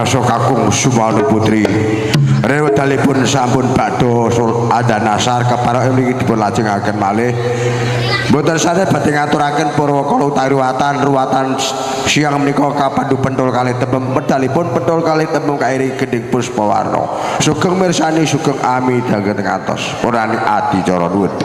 Bapak saha kakung Sumono Putri. Rewedalipun sampun bakdo adzan asar keparok mriki dipun lajengaken malih. Mboten sane badhe ngaturaken purwakala utawi ruwatan ruwatan siang menika kapandu penthul kalih tembem medalipun penthul kalih tembem kairi gending puspawarna. Sugeng mirsani sugeng amidhangen ngantos purani adicara nuwun.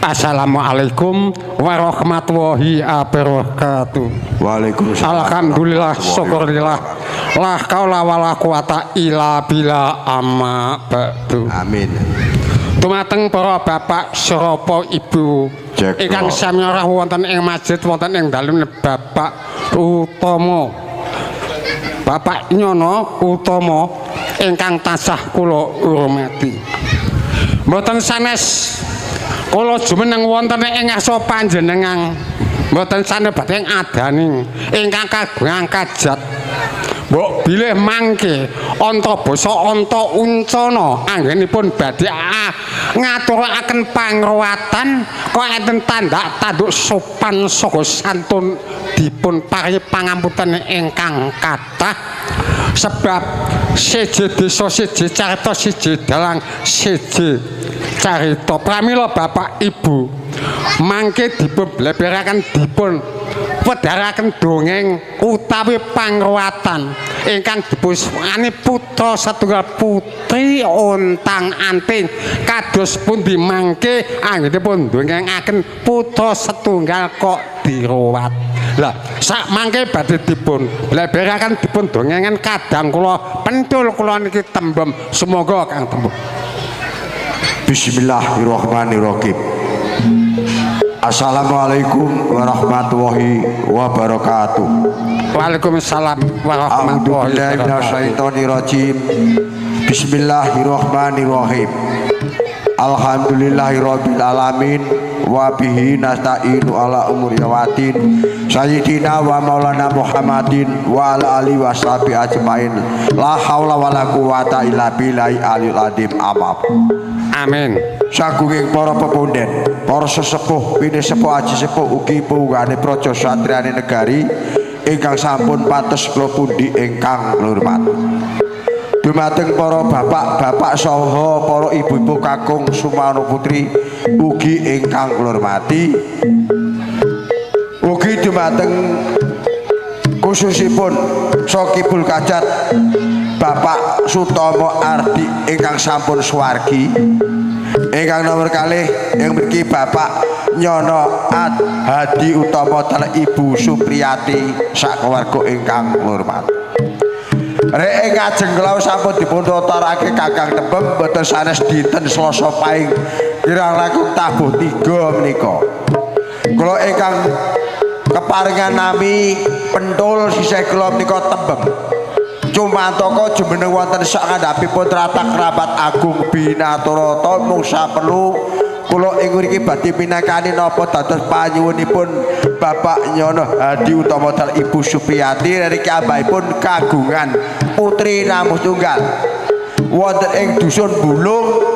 Assalamualaikum warahmatullahi wabarakatuh. Waalaikumsalam. Alhamdulillah, syukurillah. La haula wala quwata illa billah amma ba'du. Amin. Dumateng para bapak sarapa ibu ingkang sami rawuh wonten ing masjid wonten ing dalem Bapak Utomo. Bapak Nyono Utomo ingkang tansah kula hormati. Mboten sanes kula jumeneng wonten ing ngarsa panjenengan mboten sane badhe ngadani ingkang kagungan kajat. Mbok bilih mangke anta basa anta uncana anggenipun badhe ngaturaken pangruwatan kok enten tandak tanduk sopan saha santun dipun paringi pangapunten ingkang kathah sebab siji desa siji carita siji dalang siji carita. Pramila Bapak Ibu mangke dipun bleberaken dipun wedharaken dongeng utawi pangruwatan ingkang dipun putra setunggal putri ontang anting kados pundi mangke anggenipun dongengaken putra setunggal kok diruwat. Lah sak mangke badhe dipun bleberaken dipun dongengan kadang kula penthul kula niki tembem sumangga Kang Tembem. Bismillahirrahmanirrahim. Assalamualaikum warahmatullahi wabarakatuh. Waalaikumsalam warahmatullahi wabarakatuh. Bismillahirrahmanirrahim. Alhamdulillahirabbil alamin wa bihi nasta'inu ala umuri watin sayyidina wa maulana Muhammadin wa ala alihi washabi ajmain. La haula wala quwata illa billahi aliyil azim. Amin. Sagunging para pepunden, para sesepuh, pinisepuh aji sepuh ugi punggane praja satriyane negari ingkang sampun pates kula pundi ingkang ngurmat. Dumateng para bapak-bapak saha para ibu-ibu kakung Sumarno Putri ugi ingkang kula hormati. Ugi dumateng khususipun Sokibul Kajat Bapak Sutomo Ardi ingkang sampun swargi. Ingkang nomor kalih ing mriki Bapak Nyono Ad Hadi Utomo lan Ibu Supriyati sakeluarga ingkang ngurmat. Rek ngajeng kula sampun dipun tuturake Kakang Tembem boten sanes dinten Selasa Paing kirang langkung tabuh 3 menika. Kula ingkang keparingan nami pentul sisih kula menika Tembem. Cumantaka jumeneng wonten sak ngandhapipun tratag kerabat agung Binaturata mung saperlu kula ing mriki badhe minangkani napa dados panyuwunipun Bapak Nyono Hadi Utomo dal Ibu Supriyati riki ambahipun kagungan putri namung tunggal wonten ing dusun Bulung.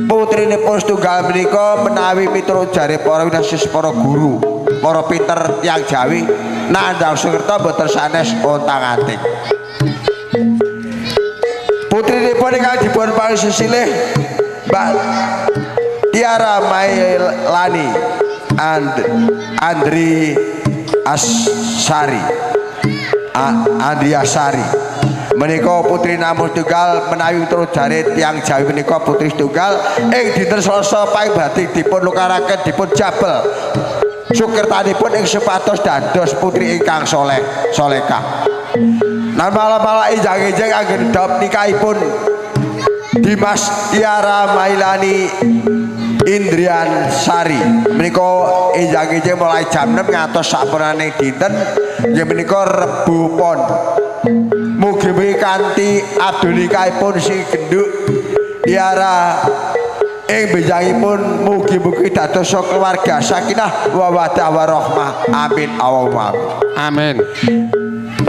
Putrinipun setunggal menika menawi miturut jare para winasis para guru para pinter tiyang Jawi nandhang sukerta boten sanes ontang-anting. Putrinipun ingkang dipun paring sesilih Mbak Tiara Mailani Andri Asari Andriasari menika putri namung tunggal menawi miturut jare tiyang Jawi menika putri tunggal ing dinten Selasa Paing badhe dipun lukaraken dipun jabel sukertanipun ing supados dados putri ingkang soleh solekah. Nan malah-malah injang-injang anggen dop nikahipun Dimas Tiara Mailani Indrian Sari menika injang-injang mulai jam 6 ngantos sampurnaning dinten nggih menika Rebo Pon. Mugi-mugi kanthi abdul nikahipun si genduk Tiara ing benjangipun mugi-mugi dados keluarga sakinah mawaddah warahmah. Amin Allahumma amin.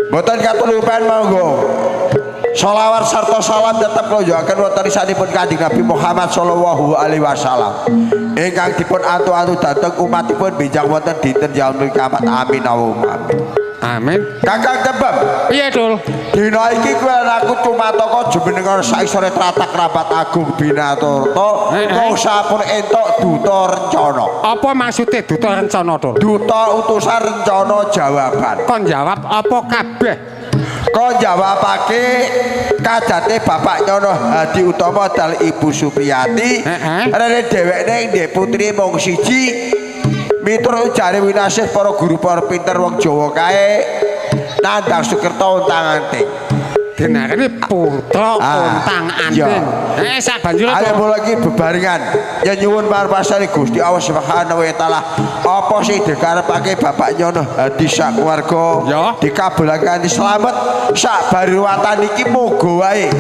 Mboten katulupan monggo. Sholawat sarta salam tetep lonjokaken wonten isanipun Kanjeng Nabi Muhammad sallallahu alaihi wasallam ingkang dipun antu-antu dhateng umatipun benjang wonten dinten yaumul kiamat. Amin Allahumma amin. Amin. Kakang Tembem. Piye, Dul? Dina iki kuwi aku cumataka jumeneng saisore tratag kerabat agung Binaturta kok sampun entuk duta rencana. Apa maksude duta rencana, Dul? Duta utusan rencana jawaban. Kon jawab apa kabeh? Kon jawabake kajate Bapak Nyono Hadi Utomo dal Ibu Supriyati. Rene dhewekne ndek putri mung siji. Miturut jare winasih para guru para pinter wong Jawa kae nandhang sukerta ontang-anting. Dinarani putra ontang-anting. Sak banjure ayo mulai iki bebarengan yen nyuwun marpasane Gusti Allah Subhanahu wa taala apa sing dikarepake Bapak Nyono Hadi sak keluarga dikabulake kanthi slamet sak bariwatan iki muga wae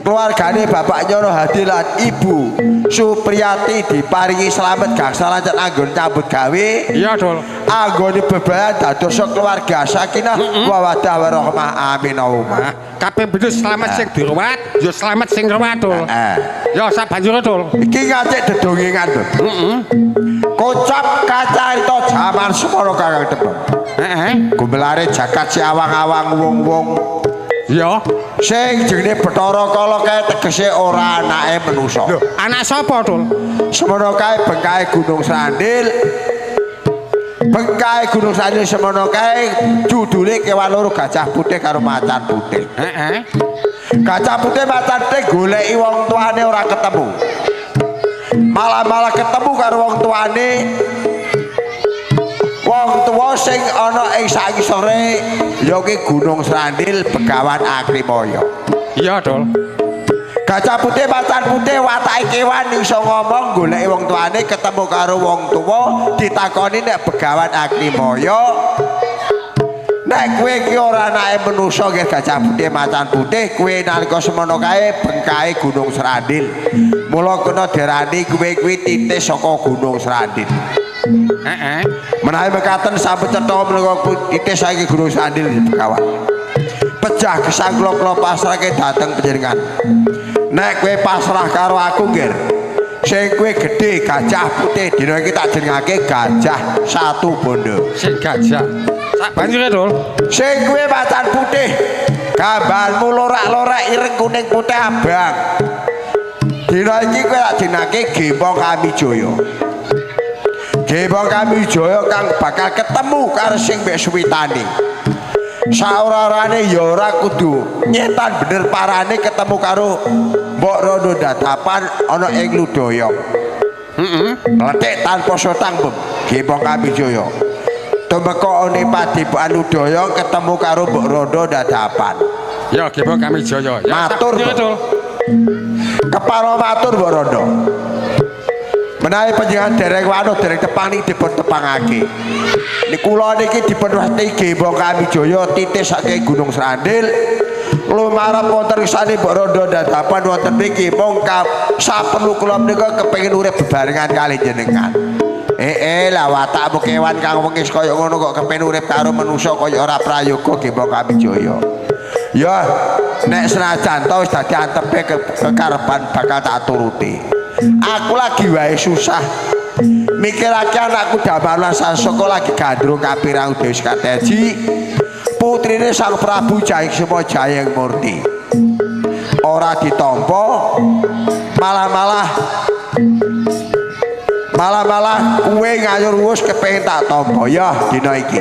keluargane Bapak Nyono Hadi lan Ibu Supriyati diparingi slamet gangsal lancar anggon nyambut gawe. Iya, Dul. Anggone bebayan dados keluarga sakinah mawaddah warahmah. Amin Allahumma. Kabeh bener slamet sing diruwat, ya slamet sing ruwat, Dul. Ya sak banjure, Dul. Iki ngacik dedongengan, Dul. Heeh. Kocap kacarita jaman semono Kakang Tembem. Heeh. Gumelare jagat si awang-awang wong-wong. Ya, sing jenenge Bathara Kala kae tegese ora anake manusa. Lho, anak sapa, Dul? Semono kae bengkae Gunung Srandil. Bengkae Gunung Srandil semono kae judule kewan loro gajah putih karo macan putih. Heeh. Gajah putih macan putih goleki wong tuane ora ketemu. Malah-malah ketemu karo wong tuane. Wong tuwa sing ana ing sangisore ya ki Gunung Srandil Begawan Akrimaya. Iya, Dul. Gajah putih macan putih watake kewan iso ngomong goleki wong tuane ketemu karo wong tuwa ditakoni nek Begawan Akrimaya nek kowe iki ora anake manusa nggih gajah putih macan putih kowe nalika semono kae bengkae Gunung Srandil. Mula kena diarani kowe kuwi titis saka Gunung Srandil. Heeh. Menawi mekaten sampun cetha menika titis saking Gunung Srandil Begawan. Pejah gesang kula kula pasrahke dhateng panjenengan. Nek kowe pasrah karo aku nggih. Sing kowe gedhe gajah putih dina iki tak jenengake gajah satu bondo. Sing gajah. Sak banjure, Dul. Sing kowe macan putih, gambarmu lorak-lorak ireng kuning putih abang. Dina iki kowe tak jenengake Gempong Kamijaya. Gempong Kamijaya kang bakal ketemu karo sing mbek suwitane. Saora-orane ya ora kudu nyetan bener parane ketemu karo Mbok Rondo Dadapan ana ing Ludaya. Heeh. Lethik tanpa sotang, Bem. Gempong Kamijaya. Tumeka ana padepokan Ludaya ketemu karo Mbok Rondo Dadapan. Ya Gembong Kamijaya. Ya Matur. Betul. Kepara matur Mbok Rondo. Menawi panjenengan dereng wanuh dereng tepang niki dipun tepangake. Niku kula niki dipun wastani Gembong Kamijaya titis saking Gunung Srandil. Lumarep wonten kersane Mbok Rondo dadapan wonten mriki mung saperlu kula menika kepengin urip bebarengan kalih jenengan. Lah watakmu kewan kang wengis kaya ngono kok kepengin urip karo manusa kaya ora prayoga Gembong Kamijaya. Ya nek senajan to wis dadi antepe kekarepan bakal tak turuti. Aku lagi wae susah. Mikirake anakku Damar lan Sasaka lagi gandrung kapirang Dewi Sekarteji. Putrine Sang Prabu Jayakusuma Jayeng Murti. Ora ditampa, malah-malah kowe ngayur wus kepengin tak tampa ya dina iki.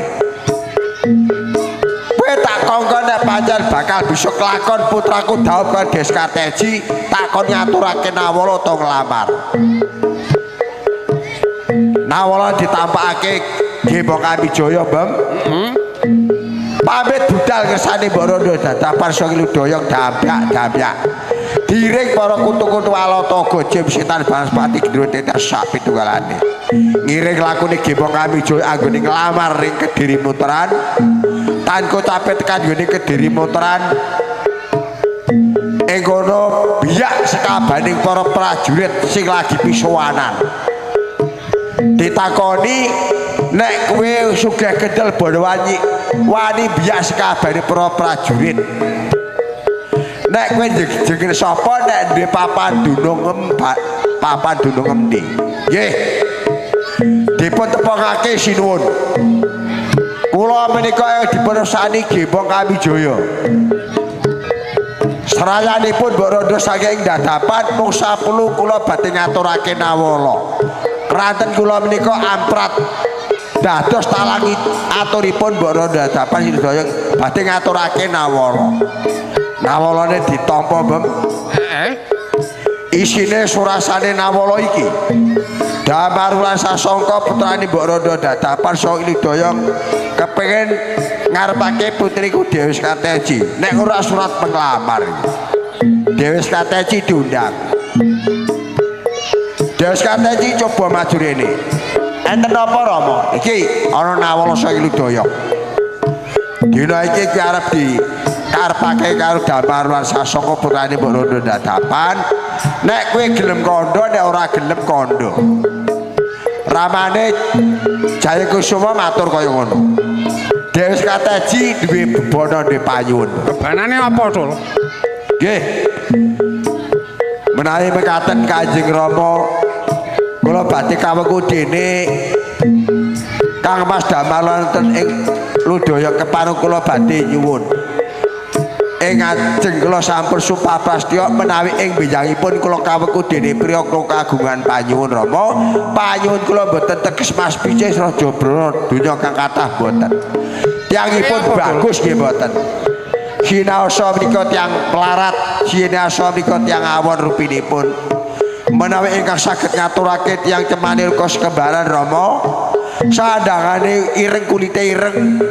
Kowe tak kongkon nek pancen bakal bisa kelakon putraku dhaup karo Dewi Sekarteji, tak kon ngaturake Nawala utawa nglamar. Nawala ditampakake Gembong Kamijaya, Bem. Pamit budal kersane Mbok Rondo dadapan saking Ludoyong damyak-damyak. Diring para kutu-kutu alata gojim setan banaspati gendruwo tetes sak pitunggalane. Ngiring lakune Gembong Kamijaya anggone nglamar ring Kediri Muteran. Tanpa capek tekan nggone Kediri Muteran. Ing kono biyak sekabaning para prajurit sing lagi pisowanan. Ditakoni nek kowe sugih kendel bondo wani wani biyak sekabehane para prajurit. Nek kowe jenenge sapa nek duwe papan dunung papan dunung endi? Nggih. Dipun tepangake sinuwun. Kula menika dipun resani Gembong Kamijaya. Serayanipun Mbok Rondo saking dadapan mung sapelu kula badhe ngaturake Nawala. Kranten kula menika amprat dados talangi aturipun Mbok Rondo dadapan sedaya badhe ngaturake Nawala. Nawalane ditampa, Bem. Heeh. Isine surasane Nawala iki. Damar lan Sasangka putrane Mbok Rondo dadapan saha Iludaya kepengin ngarepake putriku Dewi Sekarteji. Nek ora surat penglamar iki. Dewi Sekarteji diundang. Dewi Sekarteji coba maju rene. Enten apa Rama? Iki ana Nawala saha Iludaya. Dina iki ki arep dikarepake karo Damar lan Sasangka putrane Mbok Rondo dadapan. Nek kowe gelem kandha, nek ora gelem kandha. Ramane Jayakusuma matur kaya ngono. Dewi Sekarteji duwe bebana duwe payun. Bebanane apa, Tul? Nggih. Menawi mekaten Kanjeng Rama, kula badhe kawengku dene Kang Mas Damar wonten ing Ludaya kepareng kula badhe nyuwun. Ing ajeng kula sampun sumpah prastya menawi ing benjangipun kula kawengku dene priya kula kagungan panyuwun Rama, panyuwun kula mboten teges Mas Picis Raja Brana donya kang kathah mboten. Tiyangipun bagus nggih mboten. Sinaosa menika tiyang pelarat, sinaosa menika tiyang awon rupinipun. Menawi ingkang saged ngaturake tiyang cemane kos kembaran Rama, sandangane ireng kulite ireng,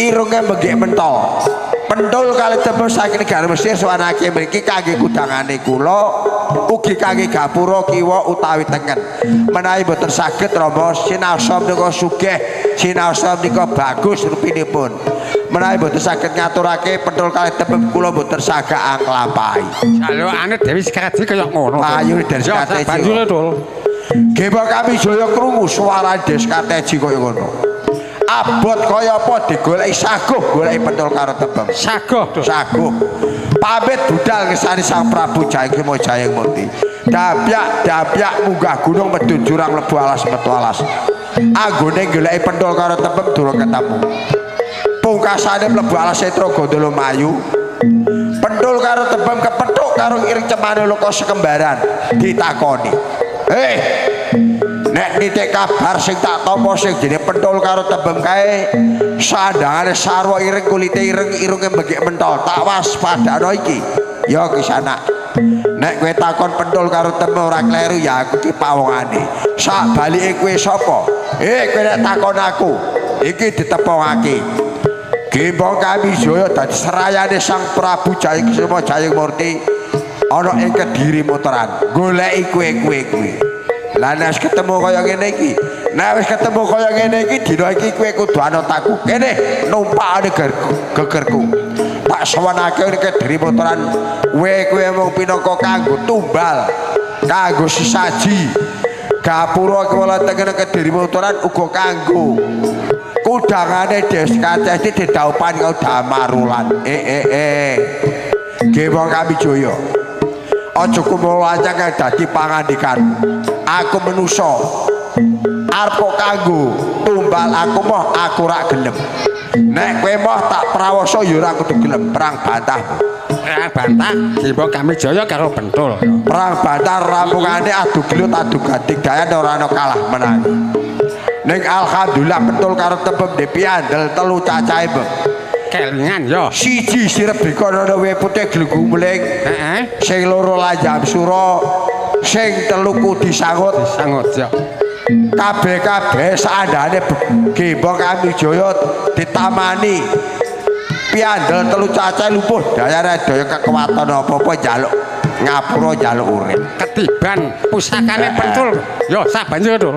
irunge menggik mentol. Pentul kali tembus saking negara Mesir sowanake mriki kangge kudangane kula ugi kangge gapura kiwa utawi tengen. Menawi mboten saged Rama, sinaosa menika sugih, sinaosa menika bagus rupinipun. Menawi mboten saged ngaturake pentul kali tembus kula mboten saged anglampahi. Jalukane Dewi Sekarteji kaya ngono. Payu Dewi Sekarteji. Banjure, Tul. Gembong Kamijaya krungu suarane Dewi Sekarteji kaya ngono. Abot kaya apa digoleki saguh goleki pentul karo tembem. Saguh, Tul. Saguh. Pamit budal kersane Sang Prabu Jayakusuma Jayeng Murti. Damyak-damyak munggah gunung medun jurang mlebu alas metu alas. Anggone goleki pentul karo tembem durung ketemu. Pungkasane mlebu alas Setra Gandala mayu. Pentul karo tembem kepethuk karo iring cemane loka sekembaran ditakoni. "Hei, nek nitik kabar sing tak tampa sing jenenge pentul karo tembem kae sandangane sarwa ireng kulite ireng irunge mbegik mentol, tak waspadakno iki." Ya Kisanak, nek kowe takon pentul karo tembem ora kleru ya aku iki pawongane. Sak balike kowe sapa? Kowe nek takon aku, iki ditepongake. Gembong Kamijaya dadi serayane Sang Prabu Jayakesuma Jayamurti ana ing Kediri Muteran goleki kowe-kowe kuwi. Lah nek wis ketemu kaya ngene iki, nek wis ketemu kaya ngene iki dina iki kowe kudu anut aku. Kene numpakane gegerku. Tak sowanake ing Kediri Muteran kowe mung pinangka kanggo tumbal, kanggo sesaji. Gapura kewala tengene Kediri Muteran uga kanggo kudangane Deskatesti didhaupan karo Damarulan. Gembong Kamijaya. Aja kumpul lancang kang dadi pangandikan. Aku menusa. Arep kanggo tumbal aku moh aku ora gelem. Nek kowe moh tak prawasa ya ora kudu gelem perang bantah. Perang bantah Gembong Kamijaya karo Bentul. Perang bantah rampungane adu gelut adu gadik dayan ora ana kalah menang. Ning alhamdulillah Bentul karo tembem ndek piandel telu cacahe, Mbak. Kelingan ya. Siji sirep dikono we putih glugumling. Heeh. Sing loro lanjam sura, sing telu kudi sangut. Sangut ya. Kabeh-kabeh saandane Gembong Kamijaya ditamani. Piandel telu cacahe lumpuh dayane daya kekuatan apa-apa njaluk ngapura njaluk urip. Ketiban pusakane Pentul. Yo sabanjur to.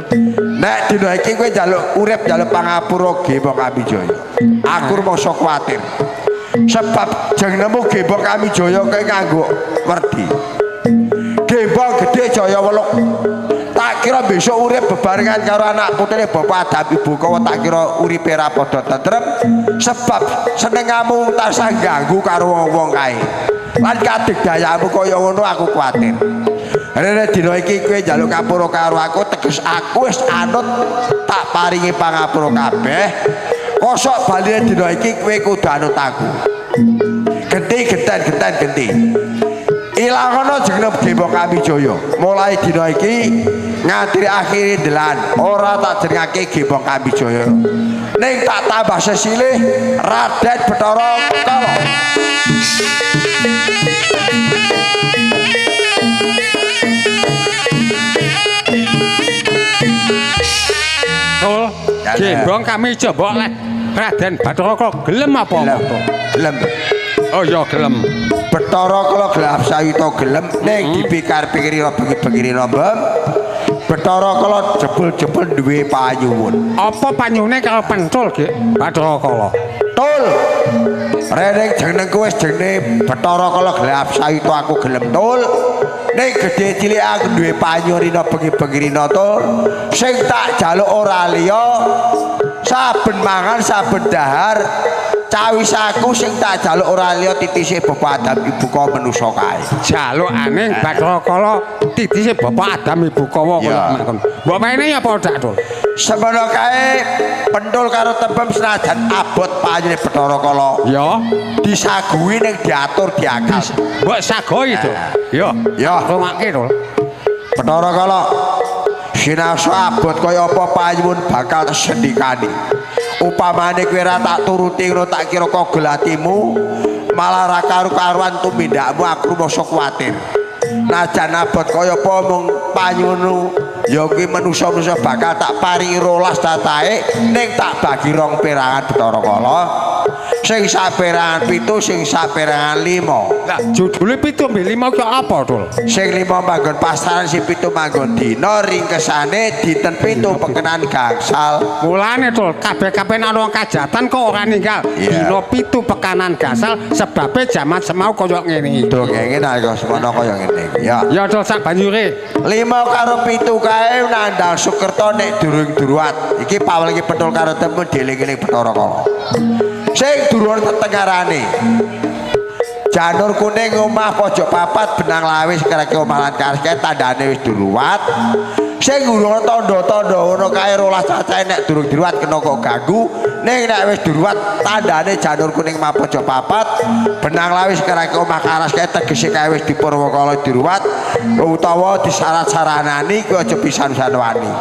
Nek dina iki kowe njaluk urip njaluk pangapura Gembong Kamijaya. Aku rumangsa kuwatir. Sebab jeng nemu Gembong Kamijaya kowe nganggo werdi. Gembong gedhe jaya weluk. Tak kira besok urip bebarengan karo anak putune Bapak Adam Ibu Kawa tak kira uripe ra padha tentrem sebab senengamu tansah ganggu karo wong-wong kae. Lan kadigdayamu kaya ngono aku kuwatir. Rene dina iki kowe njaluk ngapura karo aku teges aku wis anut tak paringi pangapura kabeh. Kosok baline dina iki kowe kudu anut aku. Genti genten genten genti. Ilangono jeneng Gembong Kamijaya. Mulai dina iki nganti akhire delan ora tak jenengake Gembong Kamijaya. Ning tak tambah sesilih Raden Bathara Kala. Tul, Gembong Kamijaya mbok leh Raden Bathara Kala gelem apa? Gelem. Oh ya gelem. Bathara Kala gelap sayuta gelem ning dipikar-pikir bengi-bengi rombem. Bathara Kala jebul-jebul duwe panyuwun. Apa panyuwune karo Pentul, Gek? Bathara Kala. Tul. Rene jenengku wis jenenge Bathara Kala gelap sayuta aku gelem tul. Ning gedhe cilik aku duwe panyuwun rina bengi-bengi rina tul. Sing tak jaluk ora liya saben mangan saben dahar cawisaku sing tak jaluk ora liya titise Bapak Adam Ibu Kawa manusa kae. Jalukane Bathara Kala titise Bapak Adam Ibu Kawa kaya mangkono. Mbok mene apa dak, Tul? Semono kae Pentul karo tembem senajan abot panyune Bathara Kala. Ya, disaguhi ning diatur diakal. Mbok sagoi, Tul. Ya, ya rumake, Tul. Bathara Kala sinasa abot kaya apa panyuwun bakal sendikani. Upamane kowe ora tak turuti ngono tak kira kogel atimu malah ra karu-karuan tumindakmu aku rumangsa kuwatir. Najan abot kaya apa mung panyuwun ya kuwi manusa-manusa bakal tak paringi 12 tatahe ning tak bagi rong perangan Bathara Kala. Sing saperangan 7, sing saperangan 5. Lah judule 7 mbek 5 ki apa, Tul? Sing 5 manggon pasaran, sing 7 manggon dina ringkesane dinten 7 pekenan gangsal. Mulane Tul, kabeh-kabeh ana wong kajatan kok ora ninggal. Dina 7 pekanan gangsal sebabe jaman semau kaya ngene iki. Dongenge nalika semono kaya ngene iki. Ya. Ya Tul sak banjure. 5 karo 7 kae nandhang Sukerta nek durung duruat. Iki pawelinge Pentul karo temu dieling-eling Bathara Kala. Sing durung tetengarane. Janur kuning omah pojok papat benang lawis kereke omah lan kares tandane wis diruwat. Sing urung tandha-tandha ngono kae 12 cacahe nek durung diruwat kena kok ganggu. Ning nek wis diruwat tandane janur kuning omah pojok papat benang lawis kereke omah kares kae tegese kae wis dipurwakala diruwat utawa disyarat-saranani kuwi aja pisan-pisan wani.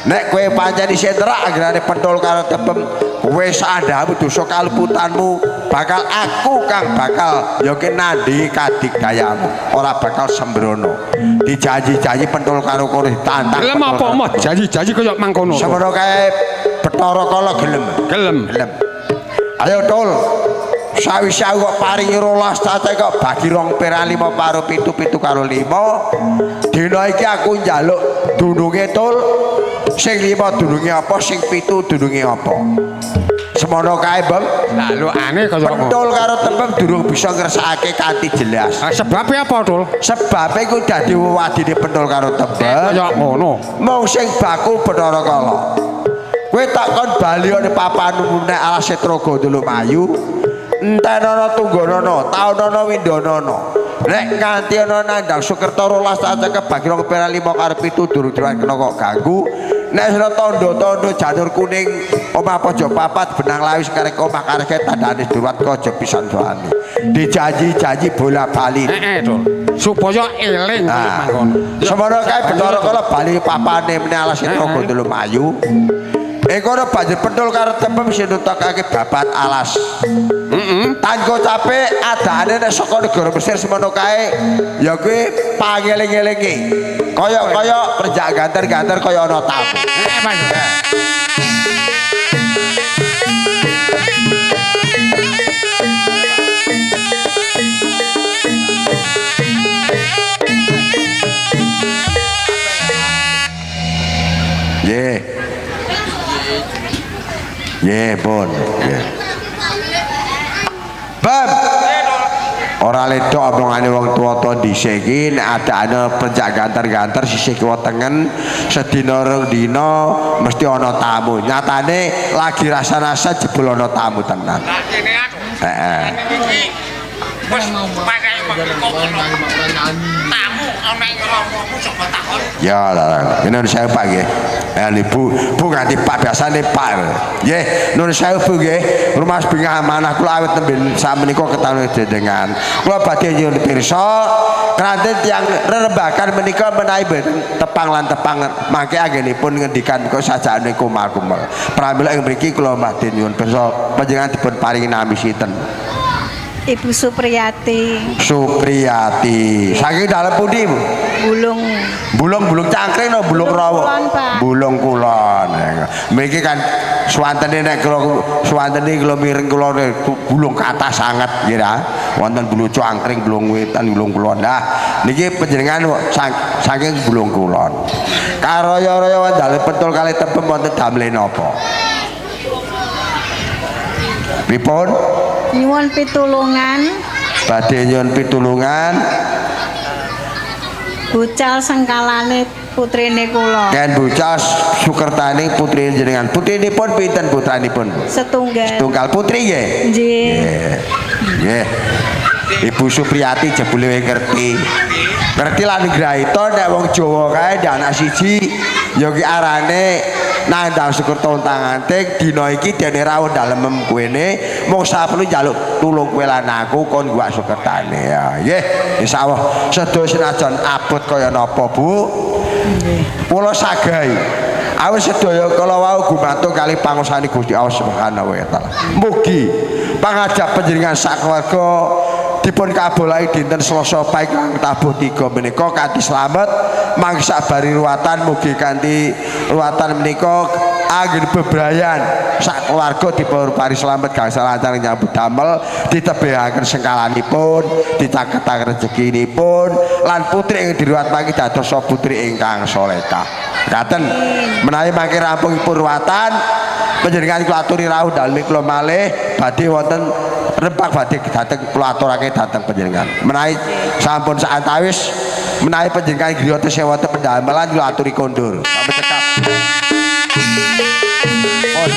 Nek kowe pancen isih terak anggerane Pentul karo tebem kowe saandhamu dosa kaluputanmu bakal aku kang bakal ya ki nandhingi kadigdayamu ora bakal sembrono. Dijanji-janji Pentul karo kono ditantang. Gelem apa moh janji-janji kaya mangkono. Semono kae Bathara Kala gelem. Gelem. Gelem. Ayo Tul. Sawise aku kok paringi 12 cacah kok bagi 2 peran 5 paro 7 7 karo 5. Dina iki aku njaluk dununge Tul. Sing 5 dununge apa, sing 7 dununge apa. Semono kae, Bang. Lah lho ane kaya ngono. Pentul karo tembem durung bisa ngersakake kanthi jelas. Ah sebabe apa, Tul? Sebabe iku dadi wewadine pentul karo tembem. Kaya ngono. Mung sing baku Bathara Kala. Kowe tak kon bali ana papan nek alas Setraga Dulumayu. Entenono tunggonono, taonono windonono. Nek nganti ana nandhang Sukerta 12 cacah kebagi 2 peran 5 karo 7 durung diwan kena kok ganggu. Nek sira tandha-tandha janur kuning omah pojok papat benang lawis karek omah karek tandane durat kaja pisan soane. Dijanji-janji bola-bali. Heeh, Tul. Supaya eling kuwi mangkono. Semono kae Bathara Kala bali papane meneh alas Setraga Dulumayu. Ekono banjur pentul karo tembem sing nutokake babat alas. Heeh. Tanggo capek adane nek saka negara Mesir semono kae ya kuwi pangeling-elinge. Kaya-kaya perjak ganter-ganter kaya ana tamu. Heeh, Pak. Nggih. Nggih, pun. Nggih. Bam. Ora ledok omongane wong tuwa-tuwa dhisik iki nek adane pencak ganter-ganter sisih kiwa tengen sedina rong dina mesti ana tamu. Nyatane lagi rasa-rasa jebul ana tamu tenan. Heeh. Wis tamu ana ing romomu coba takon. Ya lah, ini nuwun sewu Pak nggih. Ibu, Bu nganti Pak biasane Pak. Nggih, nuwun sewu Bu nggih. Rumas bingah amanah kula awit nembe samenika ketanu jenengan. Kula badhe nyuwun pirsa kranten tiyang rerembagan menika menawi mboten tepang lan tepang mangke anggenipun ngendikan kok sajane kumal-kumel. Pramila ing mriki kula badhe nyuwun pirsa panjenengan dipun paringi nami sinten? Ibu Supriyati. Supriyati. Saking dalem pundi, Bu? Bulung. Bulung bulung cangkring no bulung rawa? Bulung kulon. Mriki kan suwantene nek kula suwantene kula mireng kula bulung kathah sanget nggih ra. Wonten bulung cangkring, bulung wetan, bulung kulon. Nah, niki panjenengan saking bulung kulon. Karaya-raya wonten pentul kalih tepem wonten damle napa? Pripun? Nyuwun pitulungan. Badhe nyuwun pitulungan. Bucal sengkalane putrine kula. Ken bucal sukertane putrine jenengan. Putrinipun pinten putranipun? Setunggal. Setunggal putri nggih? Nggih. Nggih. Ibu Supriyati jebule ngerti. Ngerti lan ngraita nek wong Jawa kae ndak anak siji ya ki arane nandhang Sukerta untang-anting dina iki dene rawuh dalemem kuwene mung saperlu njaluk tulung kowe lan aku kon guwak sukertane ya nggih insyaallah sedaya senajan abot kaya napa Bu nggih kula sagahi awit sedaya kala wau gumantung kali pangusane Gusti Allah Subhanahu wa taala mugi pangajap panjenengan sakeluarga dipun kabulahi dinten Selasa Pahing tabuh 3 menika kanthi slamet mangsa bari ruwatan mugi kanthi ruwatan menika anggen bebrayan sak keluarga dipun paringi slamet gangsal lancar nyambut damel ditebihaken sengkalanipun dicaketaken rezekinipun lan putri ing diruwat mangke dados putri ingkang salehah. Katen menawi mangke rampungipun ruwatan panjenengan kula aturi rawuh dalem kula malih badhe wonten rembag badhe dhateng kula aturake dhateng panjenengan. Menawi sampun saantawis menawi panjenengan griya tesih wonten pendamelan kula aturi kondur. Sampai cekap. Pun.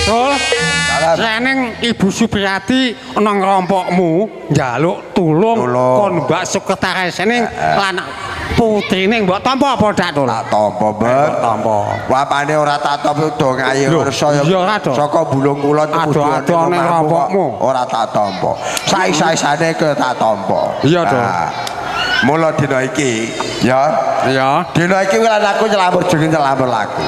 Sul. Seneng Ibu Supriyati ana ngrompokmu njaluk tulung kon mbak sekretare seneng lan putrine mbok tampa apa dak Tul? Tak tampa, Mbak. Tampa. Wapane ora tak tampa do ngaye saya saka Bulung Kulon ado-ado ning rompokmu ora tak tampa. Sais-saisane ke tak tampa. Iya, Tul. Mula dina iki, ya. Iya. Dina iki lan aku nyelamur jeneng nyelamur laku.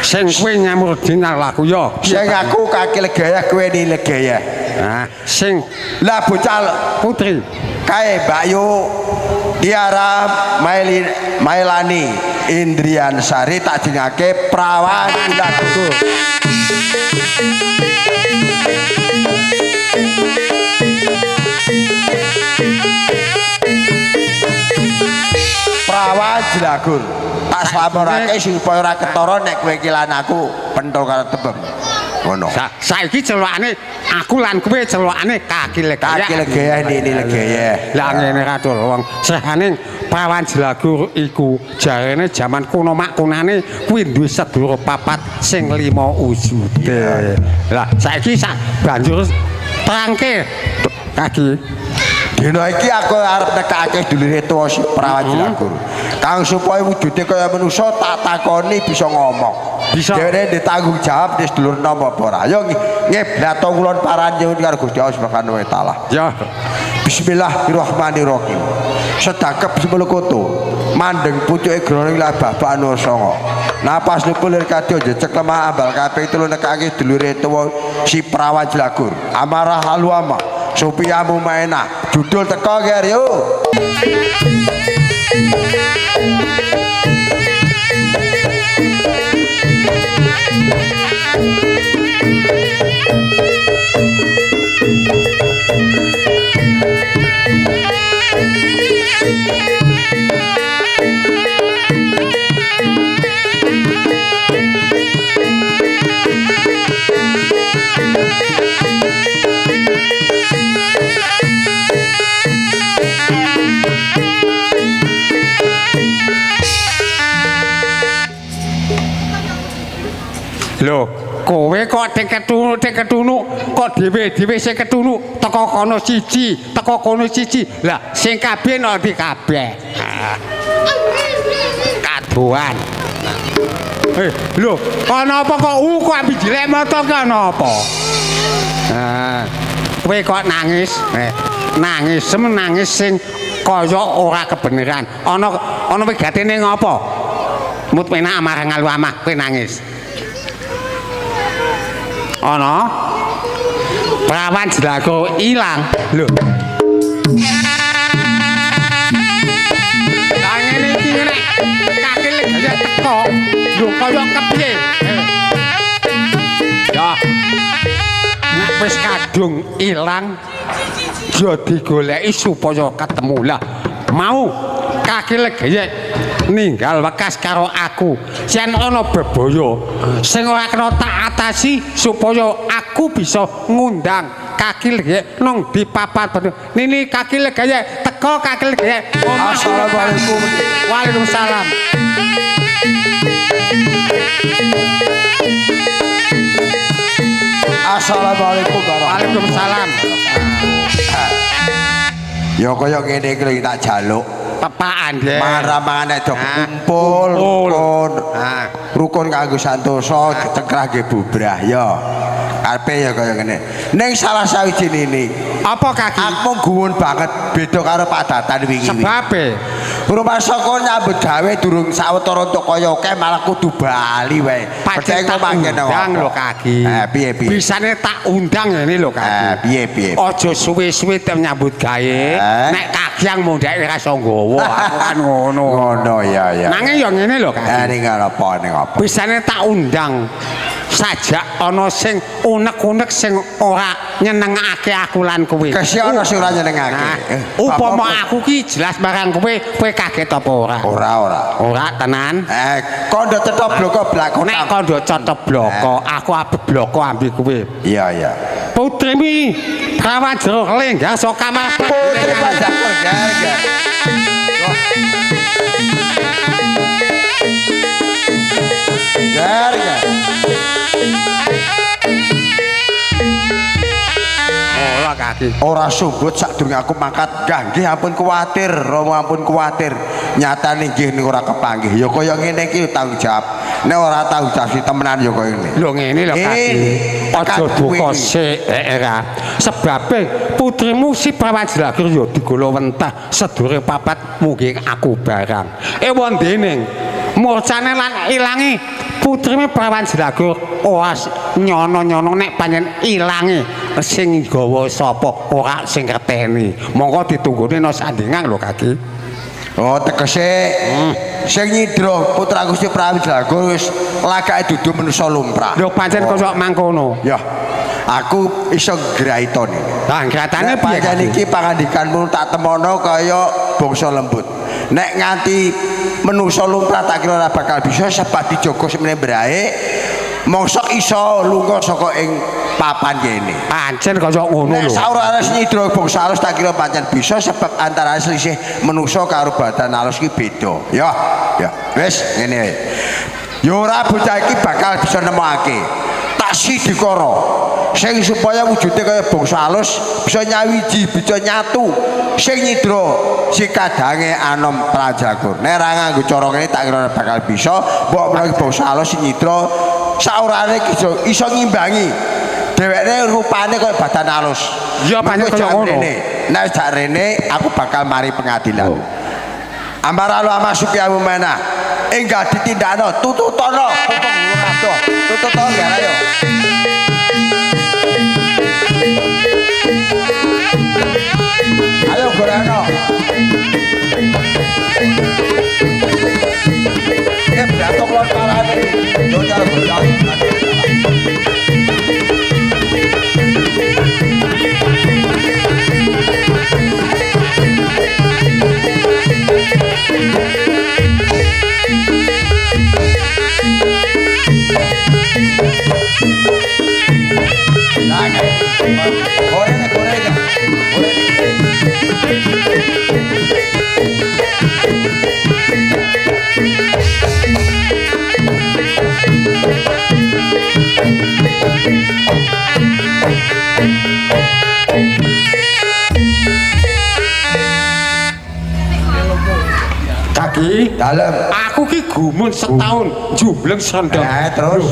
Sing kowe nyamur dinar laku ya. Sing aku kaki legayah kowe ni legayah. Nah, sing lah bocah putri Kae Mbak Yu Tiara Mailani Indriansari tak jengake Prawan Lagu. Prawan Jelagur. Tak slamorake supaya ora ketara nek kowe iki lan aku pentol karo tebem. Ngono. Saiki celokane aku lan kowe celokane kaki legayah. Kaki legayah nini legayah. Lah ngene ra Dul, wong srehane Prawan Jelagur iku jarene jaman kuno makunane kuwi duwe sedulur papat sing 5 wujude. Lah saiki sak banjur terangke kaki. Dina iki aku arep nekake dulure tuwa si Prawan Jelagur. Kang supaya wujude kaya manusa tak takoni bisa ngomong. Bisa. Dheweke ditanggung jawab di sedulur nom apa ora. Yo ngeblat kulon paran nyuwun karo Gusti Allah Subhanahu wa taala. Ya. Bismillahirrahmanirrahim. Sedakep sepuluh koto. Mandeng pucuke groning lah bapak nur songo. Napas lukulir kadya jejek lemah ambal kaping telu nekake dulure tuwa si Prawan Jelagur. Amarah aluama. Sophia Mumaenah. Judul teko ger yo. Lho, kowe kok teketunu kok dhewe-dhewe sing ketunu teko kono siji, teko kono siji. Lah sing kabeh nang ndi kabeh? Kadoan. Lho, ana apa kok kok ambi jelek mata ki ana apa? Nah, kowe kok nangis? Nangis nangis sing kaya ora kebeneran. Ana wigatene ngopo? Mut penak amarang ngalu amah kowe nangis. Ana Prawan Jelagur ilang. Lho. Lah ngene iki nek kaki legaya teko, lho kaya kepiye? Ya. Nek wis kadung ilang ya digoleki supaya ketemu. Lah mau kaki legaya ninggal wekas karo aku. Yen ana bebaya sing ora kena tak atasi supaya aku bisa ngundang kaki legaya nang di papat. Nini kaki legaya teko kaki legaya. Assalamualaikum. Waalaikumsalam. Assalamualaikum warahmatullahi. Waalaikumsalam. Ya kaya ngene iki lho tak jaluk. Tepaan nggih. Mangan-mangan nek do kumpul rukun. Rukun kanggo santosa, cengkrah nggih bubrah ya. Karepe ya kaya ngene. Ning salah sawijine ini. Apa kaki? Aku gumun banget beda karo Pak Datan wingi. Sebabe rumah saka nyambut gawe durung sawetara entuk kaya akeh malah kudu bali wae. Percaya kok mangkene undang lho kaki. Piye piye? Bisane tak undang ngene lho kaki. Piye piye? Aja suwe-suwe tem nyambut gawe. Nek kagiang mundhake ora iso nggawa aku kan ngono. Ngono ya ya. Nanging ya ngene lho kaki. Ning apa ning apa? Bisane tak undang sajak ana sing unek-unek sing ora nyenengake aku lan kowe. Kesi ana sing ora nyenengake. Upama aku ki jelas marang kowe, kowe kaget apa ora? Ora ora. Ora tenan. Kondo cetha bloko blako. Nek kondo cetha bloko, aku abet bloko ambi kowe. Iya iya. Putrimi Prawan Jero lenggah saka kamar. Putri Pajakor gerger. Gerger. Ora kaki. Ora sumbut sadurunge aku mangkat. Nggih ampun kuwatir, Romo ampun kuwatir. Nyatane nggih niku ora kepanggih. Ya kaya ngene iki tanggung jawab. Nek ora tanggung jawab temenan ya kaya ngene. Lho ngene lho kaki. Aja duka sik era. Sebabe putrimu si Prawan Jelagur ya digolo wentah sedure papat mungkin aku barang. Ewon dening murcane lan ilange putrime Prawan Jelagur ora nyono-nyono nek pancen ilange sing gawa sapa ora sing ngerteni. Monggo ditunggone ana sandingan lho Kaki. Oh tegese sing nyidra putra Gusti Prabu Jelagur wis lagake dudu manusa lumrah. Lho pancen kaya mangkono. Ya, aku iso ngraitone. Lah ngratane Nek piye? pancen iki pangandikanmu tak temono kaya bangsa lembut. Nek nganti manusa lumrah tak kira ora bakal bisa sebab dijogo semene mbrae mosok iso lunga saka ing papan kene. Pancen kaya ngono Nek lho. saurane nyidra bangsa alus tak kira pancen bisa sebab antara selisih manusa karo badan alus ki beda. Ya, ya. Wis ngene wae. Ya ora bocah iki bakal bisa nemokake. Tak sidikara sing supaya wujude kaya bangsa alus bisa nyawiji, bisa nyatu sing nyidra si kadange anom Prajagur. Nek ora nganggo cara ngene tak kira ora bakal bisa, mbok menawi bangsa alus sing nyidra saurane iki iso ngimbangi. Dheweke rupane kaya badan alus. Ya pancen kaya ngono. Nek wis jak rene aku bakal mari pengadilan. Ambara lu amasuki amu mana? Enggak ditindakno, tututono. Tututono ya ayo. Ayo goreno. Iki bratok lontarane. Lontar goyang. Kaki Dalem. Aku ki gumun setahun jumbleng srendeng. Terus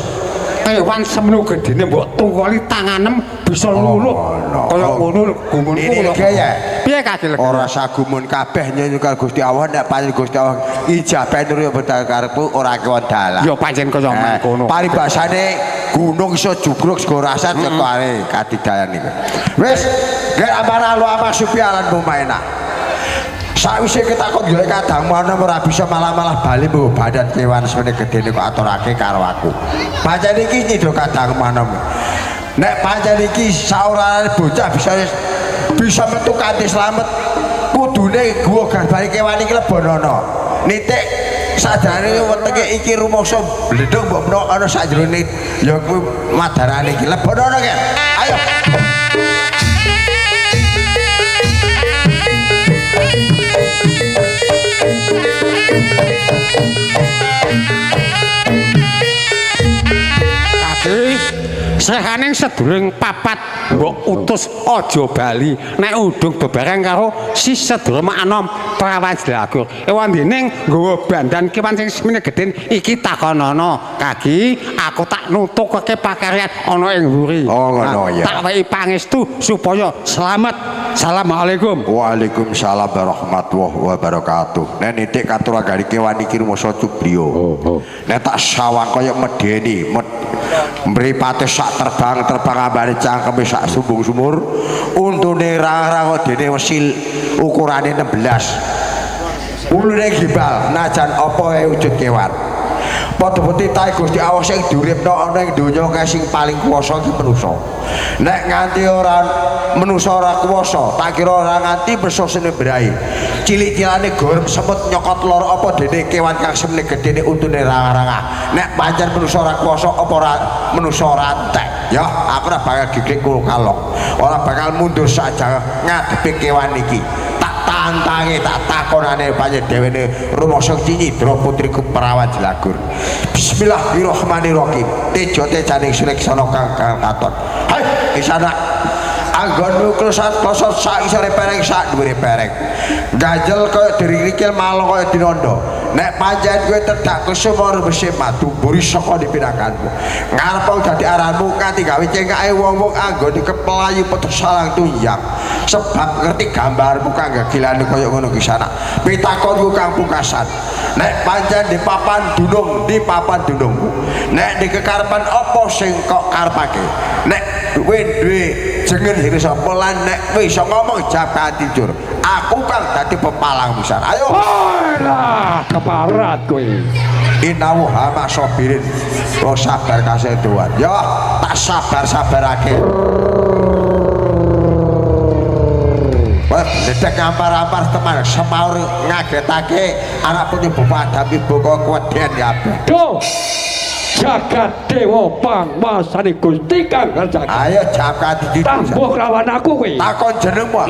kewan semene gedene mbok tungkoli tanganem bisa luluh. Kaya ngono gumunku kula. Piye Kaki? Ora sagumun kabeh nyenyu karo Gusti Allah nek pancen Gusti Allah ijabah nuru ya karepku ora kewan dalah. Ya pancen kaya mangkono. Paribasane gunung iso jugruk sego rasat cetane kadidayan niku. Wis, gek amara lu amasupi alan mumaena. Sakwise ketakon golek kadangmu ana ora bisa malah-malah bali mbok badan kewan semene gedene kok aturake karo aku. Pancen iki nyidra kadangmu ana. Nek pancen iki saurane bocah bisa metu kanthi slamet kudune gua garbane kewan iki lebonono. Nitik sajane wetenge iki rumangsa bledhong mbok menawa ana sajrone ya kuwi madarane iki lebonono ke. Ayo. Kaki srehaning sedurung papat mbok utus aja bali nek udung bebareng karo si sedurung anom Prawan Jelagur. Ewan dening nggawa bandan kewan sing semene gedhen iki takonono. Kaki aku tak nutukake pakaryan ana ing mburi. Oh ngono ya. Tak wehi pangestu supaya selamat. Assalamualaikum. Waalaikumsalam warahmatullahi wabarakatuh. Nek nitik katurangane kewan iki rumasa cubliyo. Oh. Nek tak sawang kaya medeni, mripate sak terbang-terbang ambane cangkeme sak sumbung sumur, untune rang-rang dene wesil ukurane 16. Ulune gimbal najan apa wae wujud kewan. Padha peti tae Gusti Allah sing diuripno ana ing donya kae sing paling kuwasa iki manusa. Nek nganti ora manusa ora kuwasa, tak kira ora nganti menusa sene brai. Cilik-cilane gorem semut nyokot loro apa dene kewan kang semene gedene untune rang-rangah. Nek pancen manusa ora kuwasa apa ora manusa ora entek. Ya, aku ora bakal giglik kulo kalong. Ora bakal mundur saja ngadepi kewan iki. Tantange tak takonane pancen dhewene rumangsa nyidra putriku Prawan Jelagur. Bismillahirrahmanirrahim. Tejo tejaning suleksana kang katon. Hai, isana anggonmu klosot-klosot sak isore pereng sak dhuwure pereng. Ganjel kaya dirikil malo kaya dinondo. Nek pancen kowe tedak kusuma remese madu mburi saka dipinakanmu. Ngarep dadi aranmu kanthi gawe cengkake wong-wong anggone kepelayu petuk salang tunjang. Sebab ngerti gambarmu kang gagilane kaya ngono ki sana. Pitakonku kang pungkasan. Nek pancen di papan dunung, di papan dunungku. Nek di kekarepan apa sing kok karepake? Nek kowe duwe Jengen sing sapa lan nek kowe iso ngomong jawab kanthi jujur. Aku kang dadi pepalang pisan. Ayo. Alah, keparat kowe. Inawu hama sobirin. Oh sabar kaseduan. Ya, tak sabar-sabarake. Wah, ledek ngampar-ampar teman semaur ngagetake anak putu bapak Adam ibu kok keweden kabeh. Duh. Jagat dewa panguwasane Gusti Kang Jagat. Ayo jawab kanthi jujur. Tambuh lawan aku kowe. Takon jenengmu.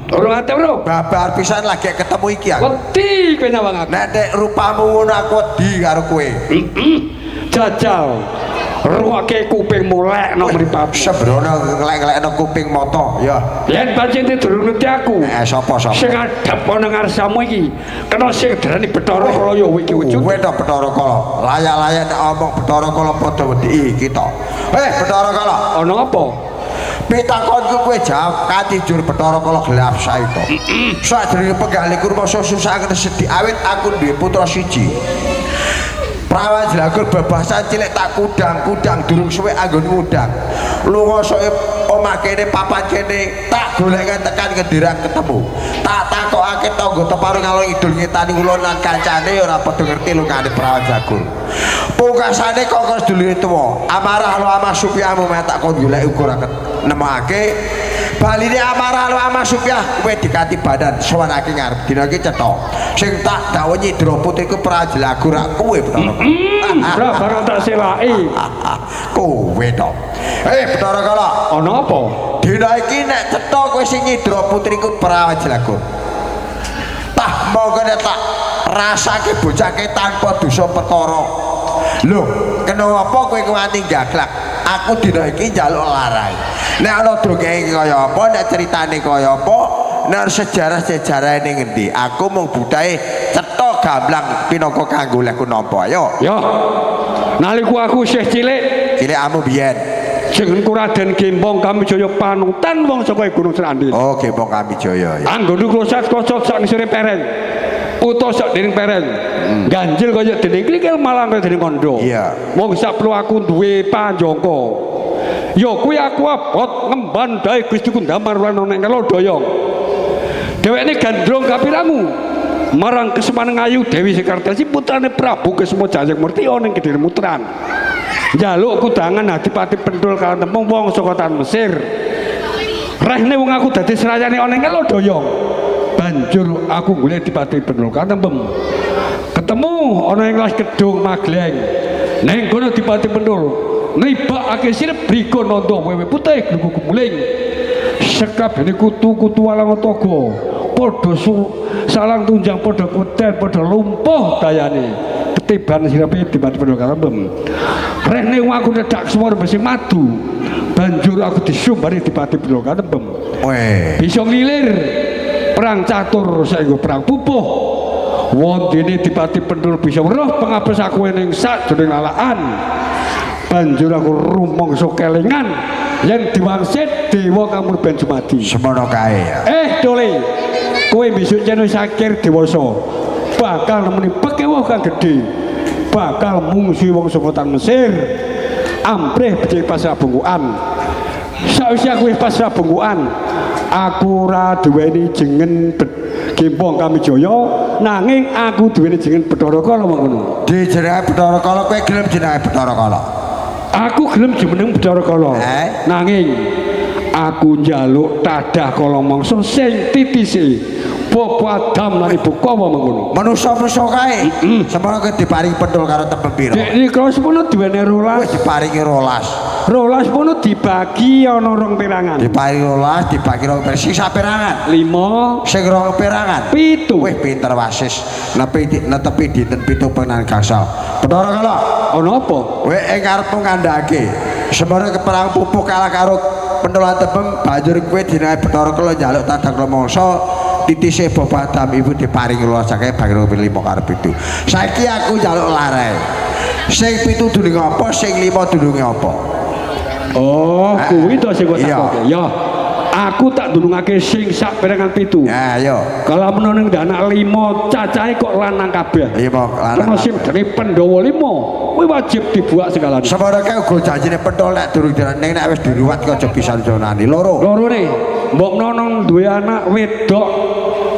Urung ate urung. Babar pisan lagi ketemu iki aku. Wedi kowe nyawang aku. Nek nek rupamu ngono aku wedi karo kowe. Jajal. Ruwake kupingmu lekno mripatmu. Sembrono nglek-nglekno kuping mata ya. Yen pancen durung ngerti aku. Sapa sapa? Sing adhep ana ngarsamu iki kena sing darani Bathara Kala ya iki wujud. Kowe to Bathara Kala. Layak-layak nek omong Bathara Kala padha wedi kita. Bathara Kala. Ana apa? Pitakonku kowe jawab kanthi jujur Bathara Kala gelap saita. Sadurunge penggalihku rumangsa susah sedhi awit aku duwe putra siji. Prawan Jelagur bebasan cilik tak kudang-kudang durung suwe anggon ngudang. Lunga soke omah kene papan kene tak goleken tekan ngendirang ketemu. Tak takokake tangga teparo ngalor ngidul ngetani kula lan kancane ora padha ngerti lungane Prawan Jelagur. Pungkasane kok sedulure tuwa, amarah lo amah supiahmu meh tak kon golek uga ora nemokake. Baline amarah lo amah supiah kowe dikati badan sowanake ngarep dina iki cetha. Sing tak dawuh nyidra putriku Prawan Jelagur rak kowe Bathara. Ora barang tak selaki. Kowe to. Bathara Kala, ana apa? Dina iki nek cetha kowe sing nyidra putriku Prawan Jelagur. Tah monggo nek tak rasake bocake tanpa dosa perkara. Lho, kena apa kowe nganti gaglak? Aku dina iki njaluk larai. Nek ana dongenge kaya apa, nek critane kaya apa, nek sejarah-sejarahe ning ngendi? Aku mung butahe cetha gamblang pinaka kanggo lehku nampa. Ayo. Yo. Nalika aku isih cilik, cilikmu biyen. Jenengku Raden Gembong Kamijaya panutan wong saka Gunung Srandil. Oh, Gembong Kamijaya ya. Anggonku klosat-klosot sak ngisore pereng. Utawa sak dening pereng. Ganjil kaya dening klikil malang kaya dening kandha. Iya. Wong sak perlu aku duwe panjangka. Ya kuwi aku abot ngemban dae Gusti Kundamar lan ning Kelodoyong. Dheweke gandrung kapiramu marang keseman ngayu Dewi Sekartasi putrane Prabu Kesuma Jayamurti ana ing Kediri Mutran. Njaluk kudangan Adipati Penthul Kalantempung wong saka tan Mesir. Rehne wong aku dadi serayane ana ing Kelodoyong. Banjur aku golek Adipati Penthul Kalantempung. Ketemu ana ing las Kedung Magleng. Ning kono Adipati Penthul nribakake sirep brika nanda wewe putih glugu gumuling. Sekabehane kutu-kutu alang toga padha salang tunjang padha kuden padha lumpuh dayane ketiban sirape Adipati Penthul Kalantempung. Rehne wong aku nedak semua besi madu. Banjur aku disumbari Adipati Penthul Kalantempung. Bisa ngilir perang catur saengga perang pupuh. Wondene Adipati Penthul bisa weruh pengabes aku ning sajroning lalaan. Banjur aku rumangsa kelingan yen diwangsit dewa kamurban jumadi. Semono kae ya. Dole, kowe besok yen wis akhir dewasa bakal nemoni pekewuh kang gedhe. Bakal mungsuhi wong saka tan Mesir. Amprih becik pasrah bungkukan. Sawise aku wis pasrah bungkukan, aku ora duweni jeneng Gembong Kamijaya, nanging aku duweni jeneng Bathara Kala mengkono. Dijenengi Bathara Kala, kowe gelem jenenge Bathara Kala? Aku gelem jeneng Bathara Kala. Nanging aku njaluk tadah kala mangsa sing titise Bapak Adam lan Ibu Kawa mengkono. Manusa-manusa kae. Semono kowe diparingi penthul karo tembem pira? Dek nika semono duwene 12. Wis diparingi 12. 12 mono dibagi ana rong perangan. Diparingi 12 dibagi rong perangan. Sisa perangan 5. Sing rong perangan 7. Wih pinter wasis. Nepi netepi dinten 7 penan gangsal. Bathara Kala. Ana apa? Kowe ing ngarepmu ngandhake. Semono keperang pupuh kalah karo penthul tembem banjur kowe dinae Bathara Kala njaluk tadang mangsa titise Bapak Adam ibu diparingi 12 akeh bagi 5 karo 7. Saiki aku njaluk larae. Sing 7 dununge apa, sing 5 dununge apa? Oh, kuwi to sing kok takoke. Ya. Aku tak dunungake sing sak perangan 7. Ya, ayo. Kalau menono ning anak 5 cacahe kok lanang kabeh. 5 lanang. Kena sing dari Pandhawa 5 kuwi wajib dibuak sekalane. Semono kae uga janjine pentol nek durung ning nek wis diruwat kok aja pisan-pisanane. Loro. Lorone, mbok menono duwe anak wedok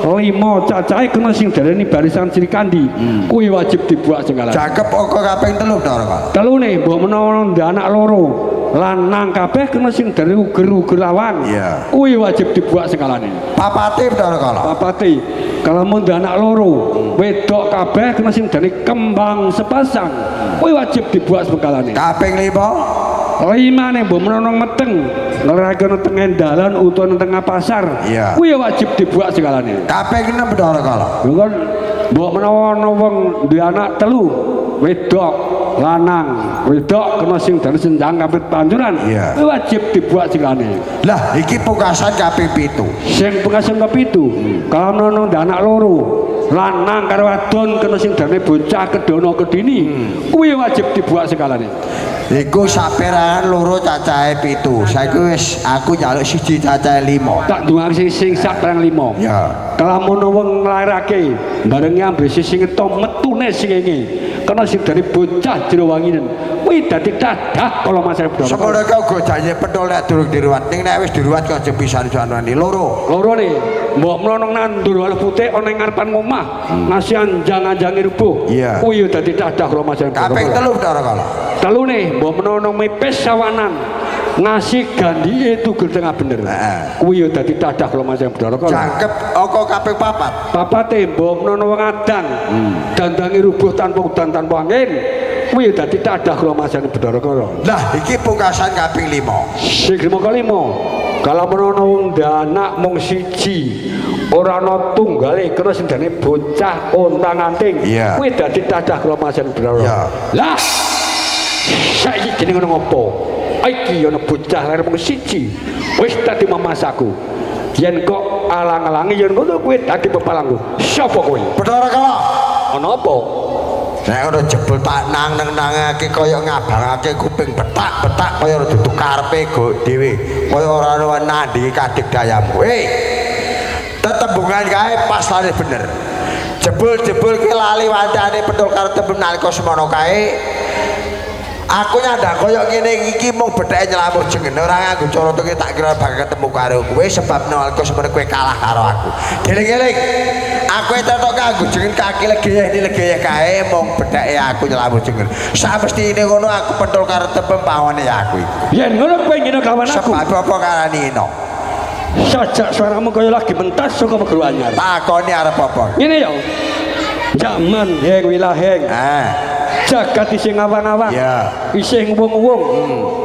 5 cacahe kena sing darani barisan Srikandi. Kuwi wajib dibuak sekalane. Jangkep angka kaping 3 to, Pak. Telune, mbok menawa ndek anak loro lanang kabeh kena sing dari uger-uger lawang. Iya. Kuwi wajib dibuak sekalane. Papate Bathara Kala. Papate, kalau mun ndek anak loro wedok kabeh kena sing dari kembang sepasang. Kuwi wajib dibuak sekalane. Kaping 5. Limane mbok menawa meteng ngerake nang tengah dalan utawa nang tengah pasar. Iya. Kuwi wajib dibuak sekalane. Kaping 6 Bathara Kala. Lho kan mbok menawa ana wong duwe anak 3 wedok lanang wedok kena sing dari senjang kapit pancuran. Iya. Kuwi wajib dibuak sekalane. Lah iki pungkasan kaping 7. Sing pungkasan kaping 7, kalau ana ndek anak loro lanang karo wadon kena sing darane bocah kedono kedini, kuwi wajib dibuak sekalane. Iku saperangan loro cacahe 7. Saiki wis aku njaluk siji cacahe 5. Tak ndongake sing sak perang 5. Ya. Kelamun wong nglairake barengi ambese sing ngeto metune sing ngene. Kena sing dari bocah jero wanginen. Kuwi dadi dadah kala masar Bathara. Semono kae uga janji pentol nek durung diruwat. Ning nek wis diruwat kok aja pisan-pisanane. Loro. Lorone, mbok mlono nandur waluh putih ana ing ngarepan omah, ngasih anjang-anjange rubuh. Iya. Kuwi dadi dadah kala masar Bathara. Kaping 3 Bathara Kala. Telune, mbok menono mipis sawanan ngasih gandike tugel tengah bener. Heeh. Kuwi ya dadi dadah kala masar Bathara Kala. Jangkep angka kaping 4. Papate mbok menono wong adang, dandange rubuh tanpa udan tanpa angin. Kuwi ya dadi dadah kala masar Bathara Kala. Lah iki pungkasan kaping 5. Sing lima kelima, kalau menono wong anak mung siji, ora ana tunggale kena sing jane bocah ontang-anting. Iya. Kuwi dadi dadah kala masar Bathara. Iya. Lah saiki jenenge ngono ngopo? Iki ana bocah ler mung siji, wis dadi mamasaku. Yen kok alang-alangi yen ngono kuwi dadi pepalangku. Sapa kowe? Bathara Kala. Ana apa? Nek ngono jebul tak nang-nangake kaya ngabangake kuping betak-betak kaya dudu karepe go dhewe. Kaya ora ana nandingi kadigdayamu. Hei. Tetembungan kae pas lane bener. Jebul-jebul ki lali wancane pentul karo tembung nalika semono kae. Aku nyandang kaya ngene iki mung betheke nyelamuh jeneng ora nganggo cara tuke tak kira bakal ketemu karo kowe sebab nalika semono kowe kalah karo aku. Geling-geling. Aku tetok kanggo jeneng kaki legeyeh legeyeh kae mung betheke aku nyelamuh jeneng. Samestine ngono aku pentul karo tembem pawone aku iki. Yen ngono kowe ngene kawan aku. Sebab apa karani ino? Sajak suaramu kaya lagi mentas saka Megeru Anyar. Takoni arep apa? Ngene ya. Jaman heng wilaheng. Ah. Jagat isih ngawang-awang. Iya. Isih nguwung-uwung.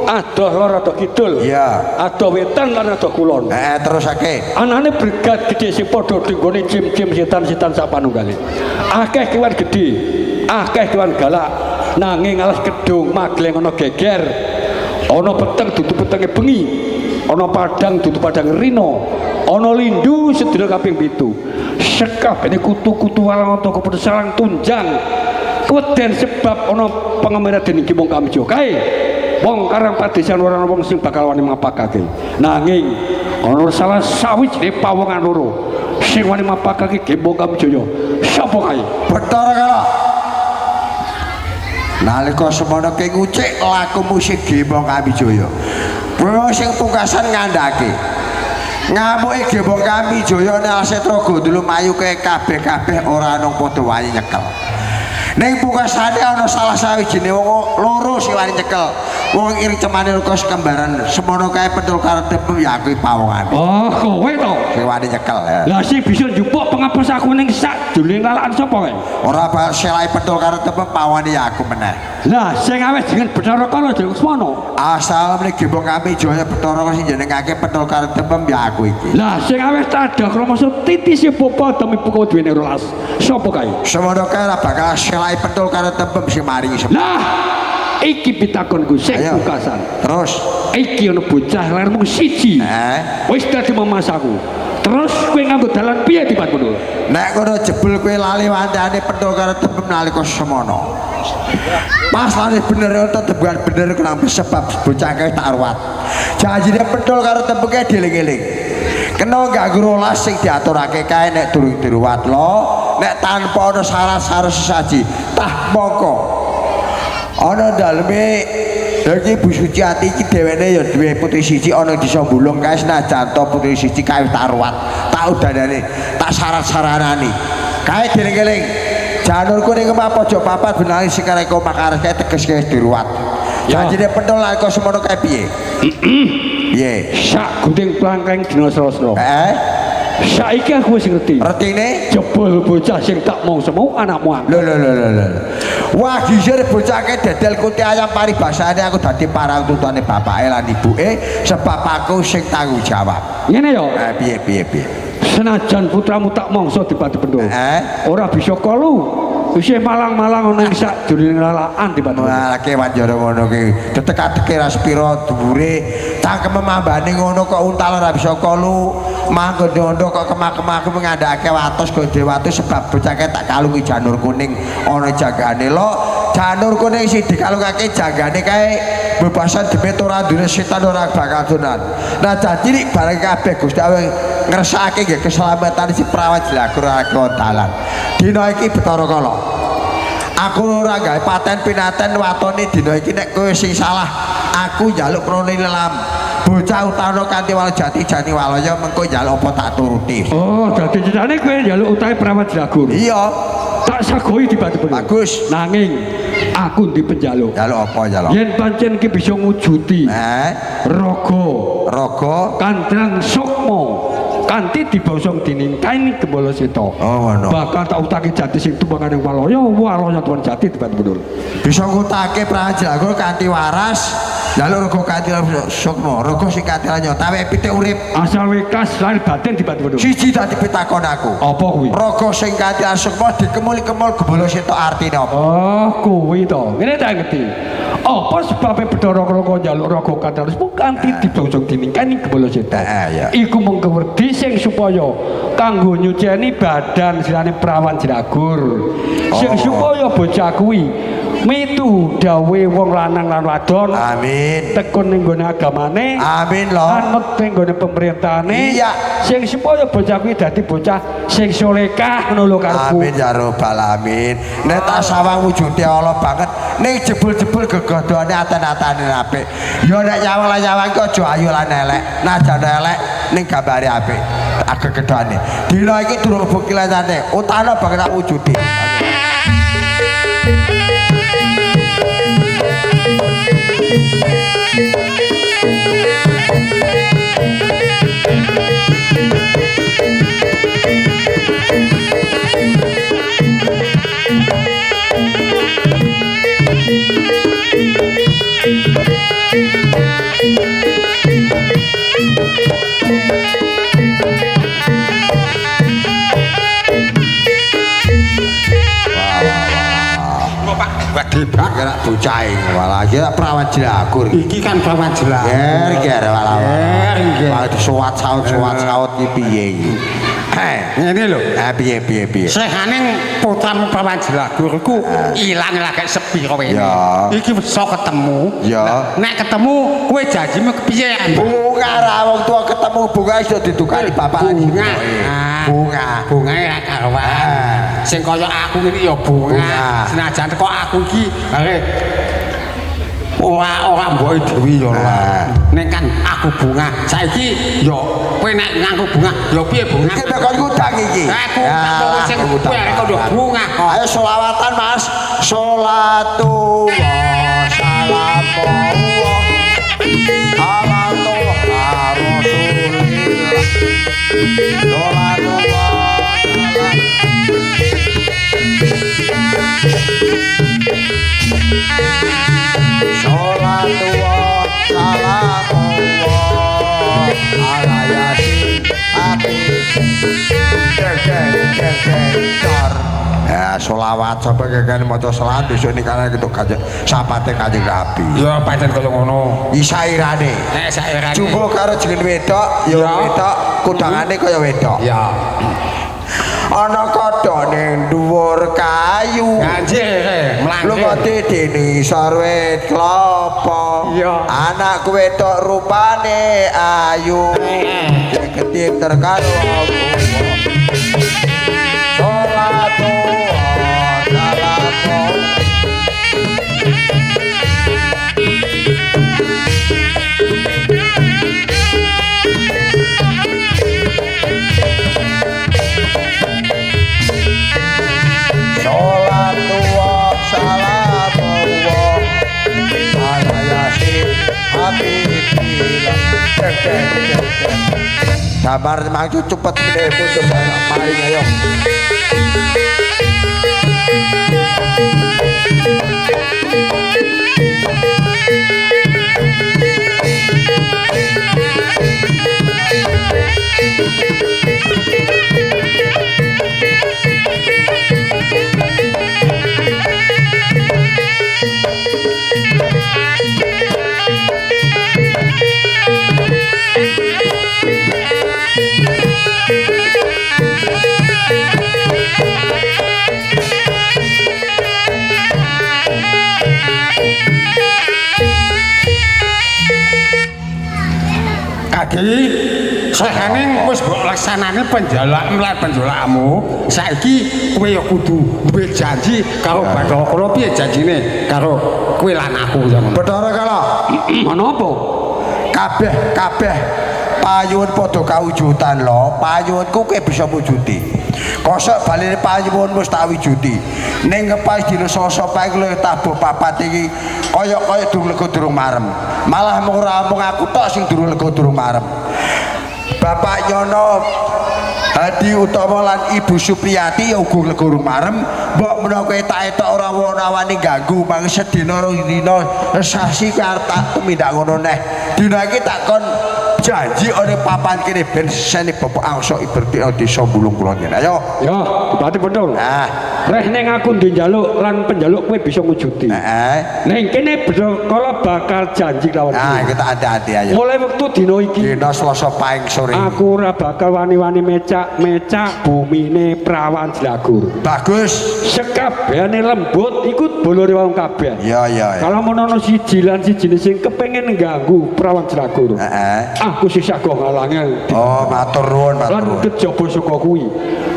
Adoh lor adoh kidul. Iya. Adoh wetan lan adoh kulon. Heeh, terusake. Anane brigad gedhe sing padha dinggone jim-jim setan-setan sak panunggale. Akeh kewan gedhe, akeh kewan galak. Nanging alas kedung magleng ana geger. Ana peteng dudu petenge bengi. Ana padang dudu padang rina. Ana lindu sedina kaping 7. Sekabehane kutu-kutu walang anta kepedesalang salang tunjang. Keweden sebab ana pengemera dening Ki Mung Kamjo kae. Wong karang padesan ora ana wong sing bakal wani mapakake. Nanging ana salah sawijine pawongan loro sing wani mapakake Ki Mung Kamjaya. Sapa kae? Bathara Kala. Nalika semono ke ngucik laku musik Gembong Kamijaya. Kowe sing pungkasan ngandhake. Ngamuke Gembong Kamijaya nek Setra Gondolo mayu ke kabeh-kabeh ora ana padha wani nyekel. Ning pungkasane ana salah sawijine wong loro sing wani nyekel. Wong iring cemane kos kembaran semono kae pentul karo tembem ya kuwi pawongane. Oh, kowe to. Sing wani nyekel ya. Lah sing bisa njupuk pengapus aku ning sak juling lalakan sapa kae? Ora bakal selai pentul karo tembem pawone ya aku meneh. Lah sing aweh jeneng Bathara Kala jeneng Kusmana. Asal mrene Gembong Kamijaya Bathara sing jenengake pentul karo tembem ya aku iki. Lah sing aweh tadha kromasa titise popo demi puko duwene rolas. Sapa kae? Semono kae ora bakal selai pentul karo tembem sing maringi semono. Lah iki pitakonku sing pungkasan. Terus iki ana bocah ler mung siji. Wis dadi mamasaku. Terus kowe nganggo dalan piye Dipat Pendul? Nek kono jebul kowe lali wandane pentol karo tembem nalika semono. Pas lali bener tetembuhan bener kenapa sebab bocah kae tak ruwat. Janjine pentol karo tembeke dieling-eling. Kena ganggu rolas sing diaturake kae nek durung diruwat lo, nek tanpa ana syarat-syarat sesaji, tah mongko. Ana daleme iki Bu Suciati iki dheweke ya duwe putri siji ana desa Bulung kae senajan to putri siji kae tak ruwat, tak udanane, tak syarat-saranani. Kae dieling-eling. Janurku ning omah pojok papat benali sing karek omah kares kae teges kae diruwat. Janjine pentol nalika semono kae piye? Piye? Sak gunting plangkeng dina Selasa. Heeh. Saiki aku wis ngerti. Retine jebul bocah sing tak mongso mau anakmu angkat. Lho lho lho lho. Wah, gisir bocahke dedel kuti ayam paribasane aku dadi parang tutane bapake lan ibuke sebab aku sing tanggung jawab. Ngene ya. Piye piye piye. Senajan putramu tak mongso Dipati Pendul. Ora bisa kolu. Isih malang-malang ana ing sak jroning lalaan Dipati Pendul. Wah, kewan jare ngono ki. Tetek-ateke ra sepira dhuwure, cangkeme mambane ngono kok untal ora bisa kolu. Manggon ondo kok kemak-kemak ngandhakake watus gondhe watu sebab bocahke tak kalungi janur kuning ana jagane lo. Janur kuning sing dikalungake jagane kae bebasan demit ora duwe setan ora bakal donan. Nah dadi nek bareng kabeh Gusti Allah ngresakake nggih keselamatan si Prawan Jlagur ora dalan. Dina iki Bathara Kala. Aku ora gawe paten pinaten watone dina iki nek kowe sing salah, aku njaluk krone lelam. Bocah utana kanthi wal jati jati walaya mengko njaluk apa tak turuti. Oh, dadi critane kowe njaluk utahe Prawan Jlagur. Iya. Tak sagoi Dipati Pendul. Bagus. Nanging aku ndi penjaluk. Njaluk apa njaluk? Yen pancen ki bisa ngujuti. Raga. Raga Kandrang Sukma kanthi dibosong dening kain Gembala Seta. Oh ngono. Bakal tak utake jati sing tumpangane walaya, walaya tuan jati Dipati Pendul. Bisa ngutake Prawan Jlagur kanthi waras. Njaluk raga kanthi sukma, raga sing kanthi nyata awake pitik urip. Asal wikas lahir batin Dipati Pendul. Siji dadi pitakon aku. Apa kuwi? Raga sing kanthi sukma dikemul-kemul Gembala Seta artine apa? Oh, kuwi to. Ngene tak ngerti. Apa sebabe Bathara Kala njaluk raga kanthi sukma kanthi dibosong dening kain Gembala Seta? Heeh, Iku mung kewedi sing supaya kanggo nyuceni badan sirane Prawan Jlagur. Sing supaya bocah kuwi mitu dawe wong lanang lan wadon. Amin. Tekun ning gone agamane. Amin lho. Anut ning gone pemerintahane. Iya. Sing supaya bocah kuwi dadi bocah sing solekah ngono lho karepku. Amin ya rabbal alamin. Nek tak sawang wujude Allah banget ning jebul-jebul gegodhone aten-atane apik. Ya nek nyawang lan nyawang ki aja ayu lan elek. Najan elek ning gambare apik. Agegedhane. Dina iki durung bukti lantane. Utana banget tak wujude. Dibak kira bocah walah kira Prawan Jlagur iki kan Prawan Jlagur. Ger walah. Ger. Walah disuwat-saut-suwat-saut iki piye iki. Ngene lho. Piye piye piye. Sehane putramu Prawan Jlagur iku ilang lagi sepi kowe. Iki iso ketemu. Ya. Nek ketemu kowe janjimu kepiye? Bunga ra wong tua ketemu bunga iso didukani bapak lan ibu. Bunga. Bungae ra karuan. Sing kaya aku ngene ya bunga. Senajan teko aku iki ora mboke dewi ya ora. Nek kan aku bunga. Saiki ya kowe nek nganggo bunga ya piye bunga? Iki kok ngutang iki. Aku utang sing kowe arek kondo bunga kok. Ayo selawatan Mas. Salatu wa salamu ala Rasulillah. Salatu wa Salatu wa salamu ala yasin api. Ya selawat sampe kene maca selawat besok nikane ketuk kanjeng sapate Kanjeng Nabi. Ya pancen kaya ngono. Isairane. Nek sairane. Jumbo karo jeneng wedok ya wedok Kudangane kaya wedok. Ya. Ana kodhok ning dhuwur kayu. Anjir, mlangke. Lunga dene sarwet klopo. Anak wedok rupane ayu. Ketip terkaro aku. Salatu salamu. Salatu wa salamu ala yasin habibillah. Damar maju cepet gede putus maring ayo. Kadi sahaning wis mbok laksanane penjalakan lan penjolakmu saiki kowe ya kudu duwe janji karo Bathara Kala. Piye janjine karo kowe lan aku ya ngono. Bathara Kala ana apa? Kabeh kabeh payuwun padha kawujudan lho. Payuwunku kowe bisa mujudi. Kosok baline payuwun wis tak wujudi. Ning ngepas dina Selasa pae luwih tabuh papat iki kaya-kaya durung lega durung marem. Malah mung rampung aku tok sing durung lega durung marem. Bapak Nyono Hadi Utomo lan Ibu Supriyati ya uga lega durung marem. Mbok menawa kowe tak etok ora wani ganggu mang sedina rong dina sasi kowe arep tak tumindak ngono neh. Dina iki tak kon janji oleh papan kene ben sene bapak angsa iberti desa Bulung Kulon kene. Ayo. Ya, Bupati Bendul. Nah, reh ning aku ndek njaluk lan penjaluk kowe bisa ngujudi. Heeh. Ning kene Bathara Kala bakal janji lawan. Nah, kita hati-hati ayo. Mulai wektu dina iki. Dina Selasa paing sore. Aku ora bakal wani-wani mecak-mecak bumine Prawan Jlagur. Bagus. Sekabehane lembut iku bolore wong kabeh. Iya, iya. Kalau menawa siji lan siji sing kepengin ngganggu Prawan Jlagur. Heeh. Aku sisah kok ngalangi. Oh, matur nuwun, matur nuwun. Lan kejaba saka kuwi,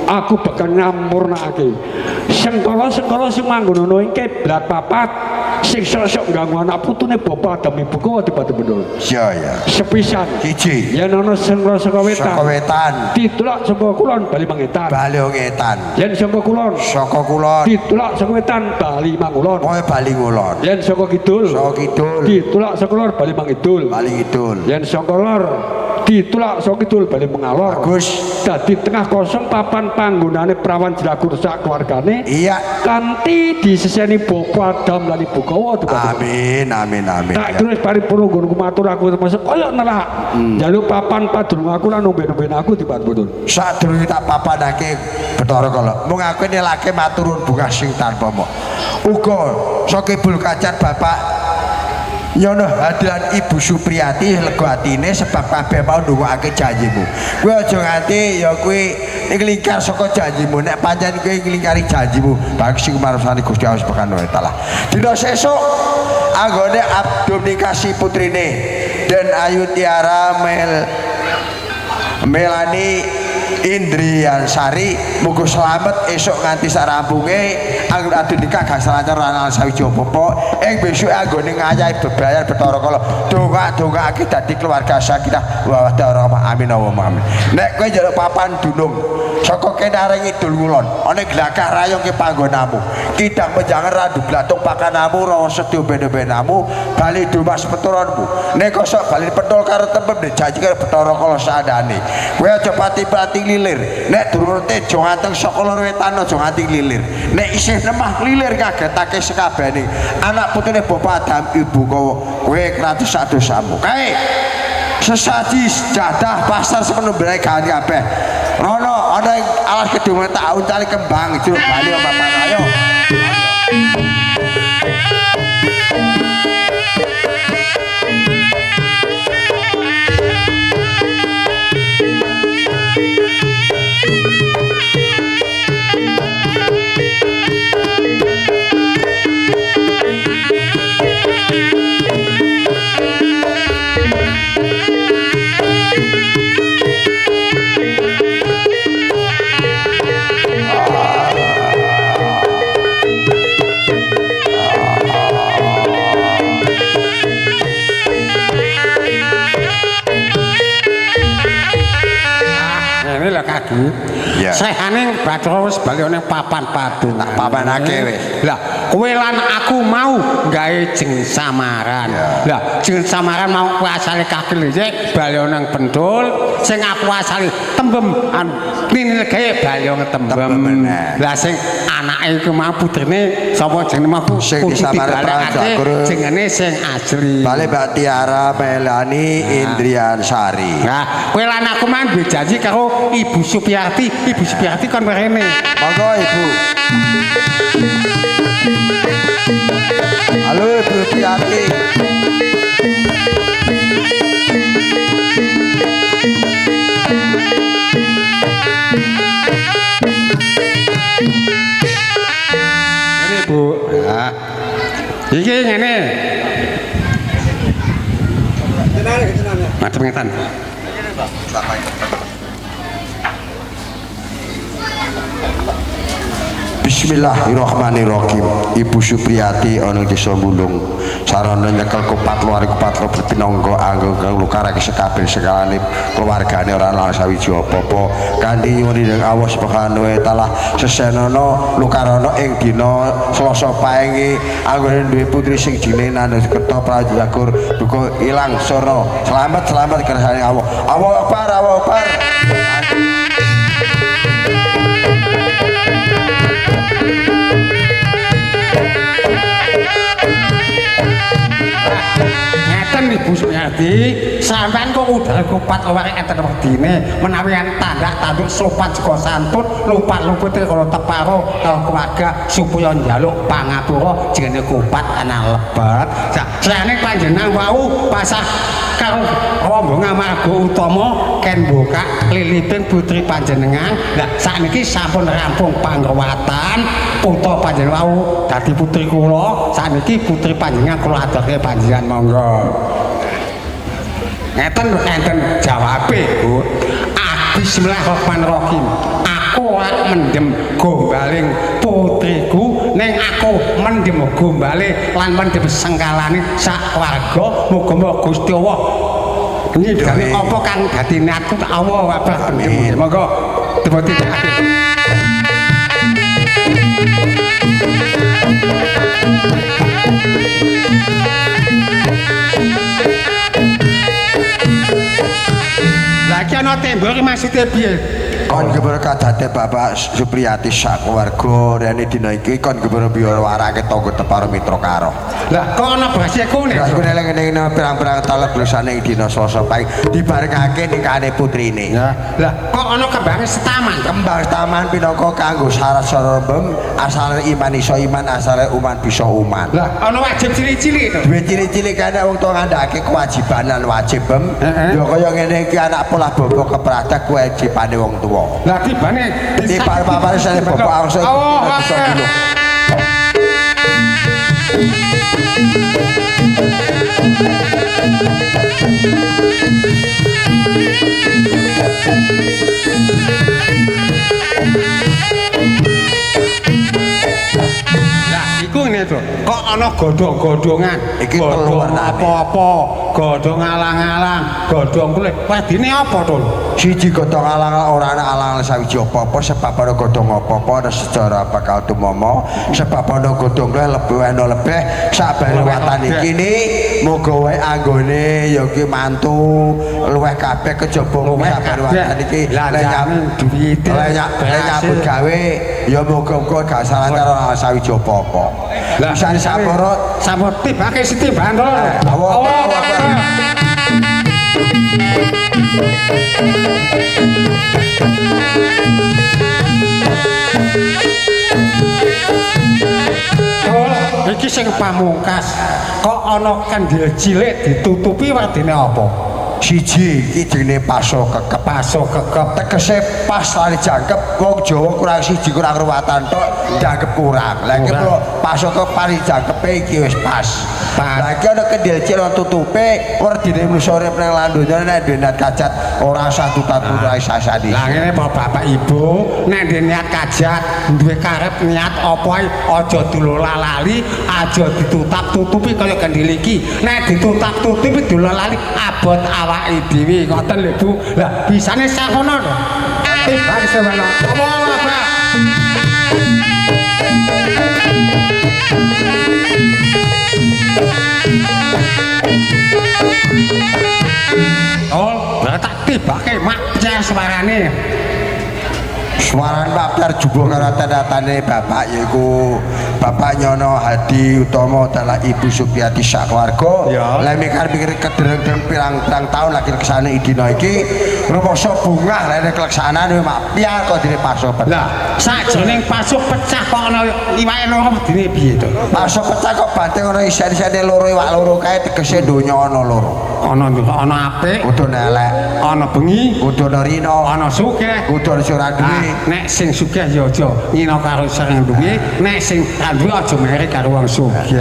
aku bakal nyampurnakake. Sengkala-sengkala sing manggon ana ing kiblat papat sing sok-sok ngganggu anak putune bapak Adam ibu kowe Adipati Bendul. Iya, iya. Sepisan. Siji. Yen ana sengkala saka wetan. Saka wetan. Ditulak saka kulon bali mangetan. Bali ngetan. Yen saka kulon. Saka kulon. Ditulak saka wetan bali mangulon. Kowe bali ngulon. Yen saka kidul. Saka kidul. Ditulak saka lor bali mangidul. Bali kidul. Yen saka lor ditulak saka kidul bali mengalor. Bagus. Dadi tengah kosong papan panggonane Prawan Jlagur sak keluargane. Iya. Kanthi diseseni Bapak Adam lan Ibu Kawa. Amin amin amin. Tak terus paripurna nggonku matur aku termasuk koyo nelak. Njaluk papan padurung aku lan omben-omben aku dipat-patut. Sadurunge tak papanake Bathara Kala. Mung aku nelake maturun bunga sing tanpa mo. Uga saka kacan Bapak Nyono hadiran Ibu Supriyati lega atine sebab kabeh mau ndongakake janjimu. Kowe aja nganti ya kowe nglingkar saka janjimu. Nek pancen kowe nglingkari janjimu, bagus iku marusane Gusti Allah Subhanahu wa taala. Dina sesuk anggone Abdul nikasi putrine Den Ayu Tiara Melani Indriansari muga slamet esuk nganti sak rampunge anggon adu nikah gak lancar lan sawiji apa-apa ing besok anggone ngayahi bebayar Bathara Kala dongak-dongakake dadi keluarga sakinah mawaddah warahmah amin Allahumma amin. Nek kowe njaluk papan dunung saka kene areng ngidul ngulon ana glakah rayong ke panggonamu kidang menjangan randu blatung pakanamu rawa sedya ben-benamu bali dumas peturonmu nek kosok bali pentol karo tempem janji karo Bathara Kala sadane kowe aja pati-pati lilir nek durung tejo nganteng saka lor wetan aja nganti lilir nek isih lemah lilir kagetake sekabehane anak putune Bapak Adam Ibu Kawa kowe kratus sak dosamu kae sesaji sejadah pasar sepenuh berai gawe kabeh rono ana ing alas kedung tak uncali kembang jeruk bali papan ayo. Ngene lho Kaki. Sehane Bathara wis bali ning papan padungan. Tak papanake wis. Lah, kowe lan aku mau gawe jeng samaran. Lah, jeng samaran mau kowe asale Kaki Liyek bali nang Penthul, sing aku asale Tembem nini gawe bali nang Tembem. Lah sing anake iku mau putrine sapa jenenge mau sing disamare Prajagur jenenge sing asli. Bali Mbak Tiara Melani Indriansari. Nah, kowe lan aku mau duwe janji karo Ibu Supriyati. Ibu Supriyati kon mrene. Monggo Ibu. Halo Ibu Supriyati. Ngene Bu. Nah. Iki ngene. Madhep ngetan. Bismillahirrahmanirrahim. Ibu Supriyati ana desa Bulung. Sarana nyekel kupat luar kupat luar pinangga anggo kang lukarake sekabeh sekalane keluargane ora ana sawiji apa-apa. Kanthi nyuwun ing Allah Subhanahu wa taala sesenana lukarana ing dina Selasa paengi anggone duwe putri sing jenenge Nanda Kerta Prajagur duka ilang sora. Selamat selamat kersane Allah. Allahu Akbar, Allahu Akbar. Ngeten Ibu Supriyati, sampean kok udal kupat luwar enten wedine menawi tandak tanduk sopan saka santun lupat-lupute kala teparo karo keluarga supaya njaluk pangapura jenenge kupat ana lebet. Saliyane panjenengan wau pasah karo rombongan marga utama ken mbokak liliping putri panjenengan. Lah sakniki sampun rampung pangruwatan putra panjenengan wau dadi putri kula, sakniki putri panjenengan kula aturke panjenengan monggo. Ngeten enten jawabe, Bu. Bismillahirrahmanirrahim. Aku ora mendem gombaling putriku, ning aku mendem gombale lan mendem sengkalane sak warga. Muga-muga Gusti Allah nyidani apa kang dadi niatku Allah Akbar. Monggo dipun tindakake. Lah iki ana tembok iki maksude piye? Kon gebere kadate Bapak Supriyati sak keluarga rene dina iki kon gebere biya warake tangga teparo mitra karo. Lah kok ana brase kune? Lah kune ngene pirang-pirang talep blesane ing dina Selasa pahing dibarengake nikahane putrine. Lah kok ana kembange setaman? Kembang setaman pinangka kanggo syarat sarembem asale iman iso iman asale uman bisa uman. Lah ana wajib cilik-cilik to. Duwe cilik-cilik kene wong tuwa ngandhake kewajiban lan wajib bem. Ya kaya ngene iki anak polah bobok kepratek kewajibane wong tuwa. Lah tibane tiba papane sane bapak angsa bisa dulu. Lah iku ngene to. Kok ana godhong-godhongan? Iki telu warnane. Apa-apa, godhong alang-alang, godhong kulit. Wedine apa to? Siji godhong alang-alang ora ana alang-alang sawiji apa-apa sebab ana godhong apa-apa ana sejarah bakal tumama sebab ana godhong kuwi lebih ana lebih sabare watan iki ni muga wae anggone ya ki mantu luweh kabeh kejaba sabare watan iki duwite le nyambut gawe ya muga-muga gak salah karo sawiji apa-apa. Lah bisane sapara sampun tibake sitiban to. Allah. Iki sing pamungkas kok ana kendhil cilik ditutupi wedine apa? Siji iki jenenge paso kekep. Paso kekep tegese pas lan jangkep wong Jawa kurang siji kurang ruwatan tok jangkep kurang. Lah iki paso kekep paling jangkepe iki wis pas. Lah iki ana kendhil cilik tutupe werdine manusa urip nang lan donya nek duwe niat kajat ora usah tutut-tutut sasani. Lah ngene apa Bapak Ibu nek duwe niat kajat duwe karep niat apa ae aja dilola lali, aja ditutap-tutupi kaya kendhil iki. Nek ditutap-tutupi dilola lali abot awake dhewe ngoten lho Bu. Lah bisane sakono to. Tibake sewana. Omong apa? Oh, tak tibake mak piye suarane? Suarane Pak Piar jumbuh karo tanda-tandane bapak yaiku Bapak Nyono Hadi Utomo dalah Ibu Supriyati sakeluarga. Ya. Lah mikir pikir kedereng-dereng pirang-pirang tahun lagi kesane dina iki rumangsa bungah lene kelaksanaan Mak Piar kok dene paso pecah. Lah, sakjroning paso pecah kok ana iwake loro wedine piye to? Paso pecah kok banting ana isen-isene loro iwak loro kae tegese donya ana loro. Ana ana apik, Kudu elek, ana bengi, kudu ana rina, ana sugih. kudu ana sing ora duwe. Nek sing sugih ya aja ngina karo sing duwe, nek sing ra duwe aja meri karo wong sugih.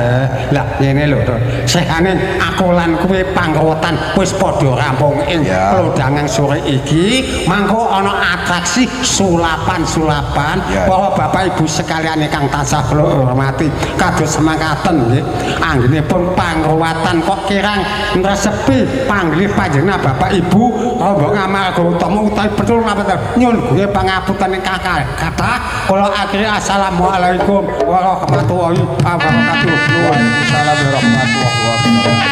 Lah ngene lho to. Sehane aku lan kowe pangruwetan wis padha rampung ing klodhangan sore iki, mangko ana atraksi sulapan-sulapan para bapak ibu sekalian ingkang tansah kula hormati kados semangkaten nggih. Anggenipun pangruwatan kok kirang ngresepi panggih panjenengan bapak ibu rombongan marga utama utawi betul napa nyun guwe pangapunten ingkang kathah. Kula akhiri assalamualaikum warahmatullahi wabarakatuh. Waalaikumsalam warahmatullahi wabarakatuh.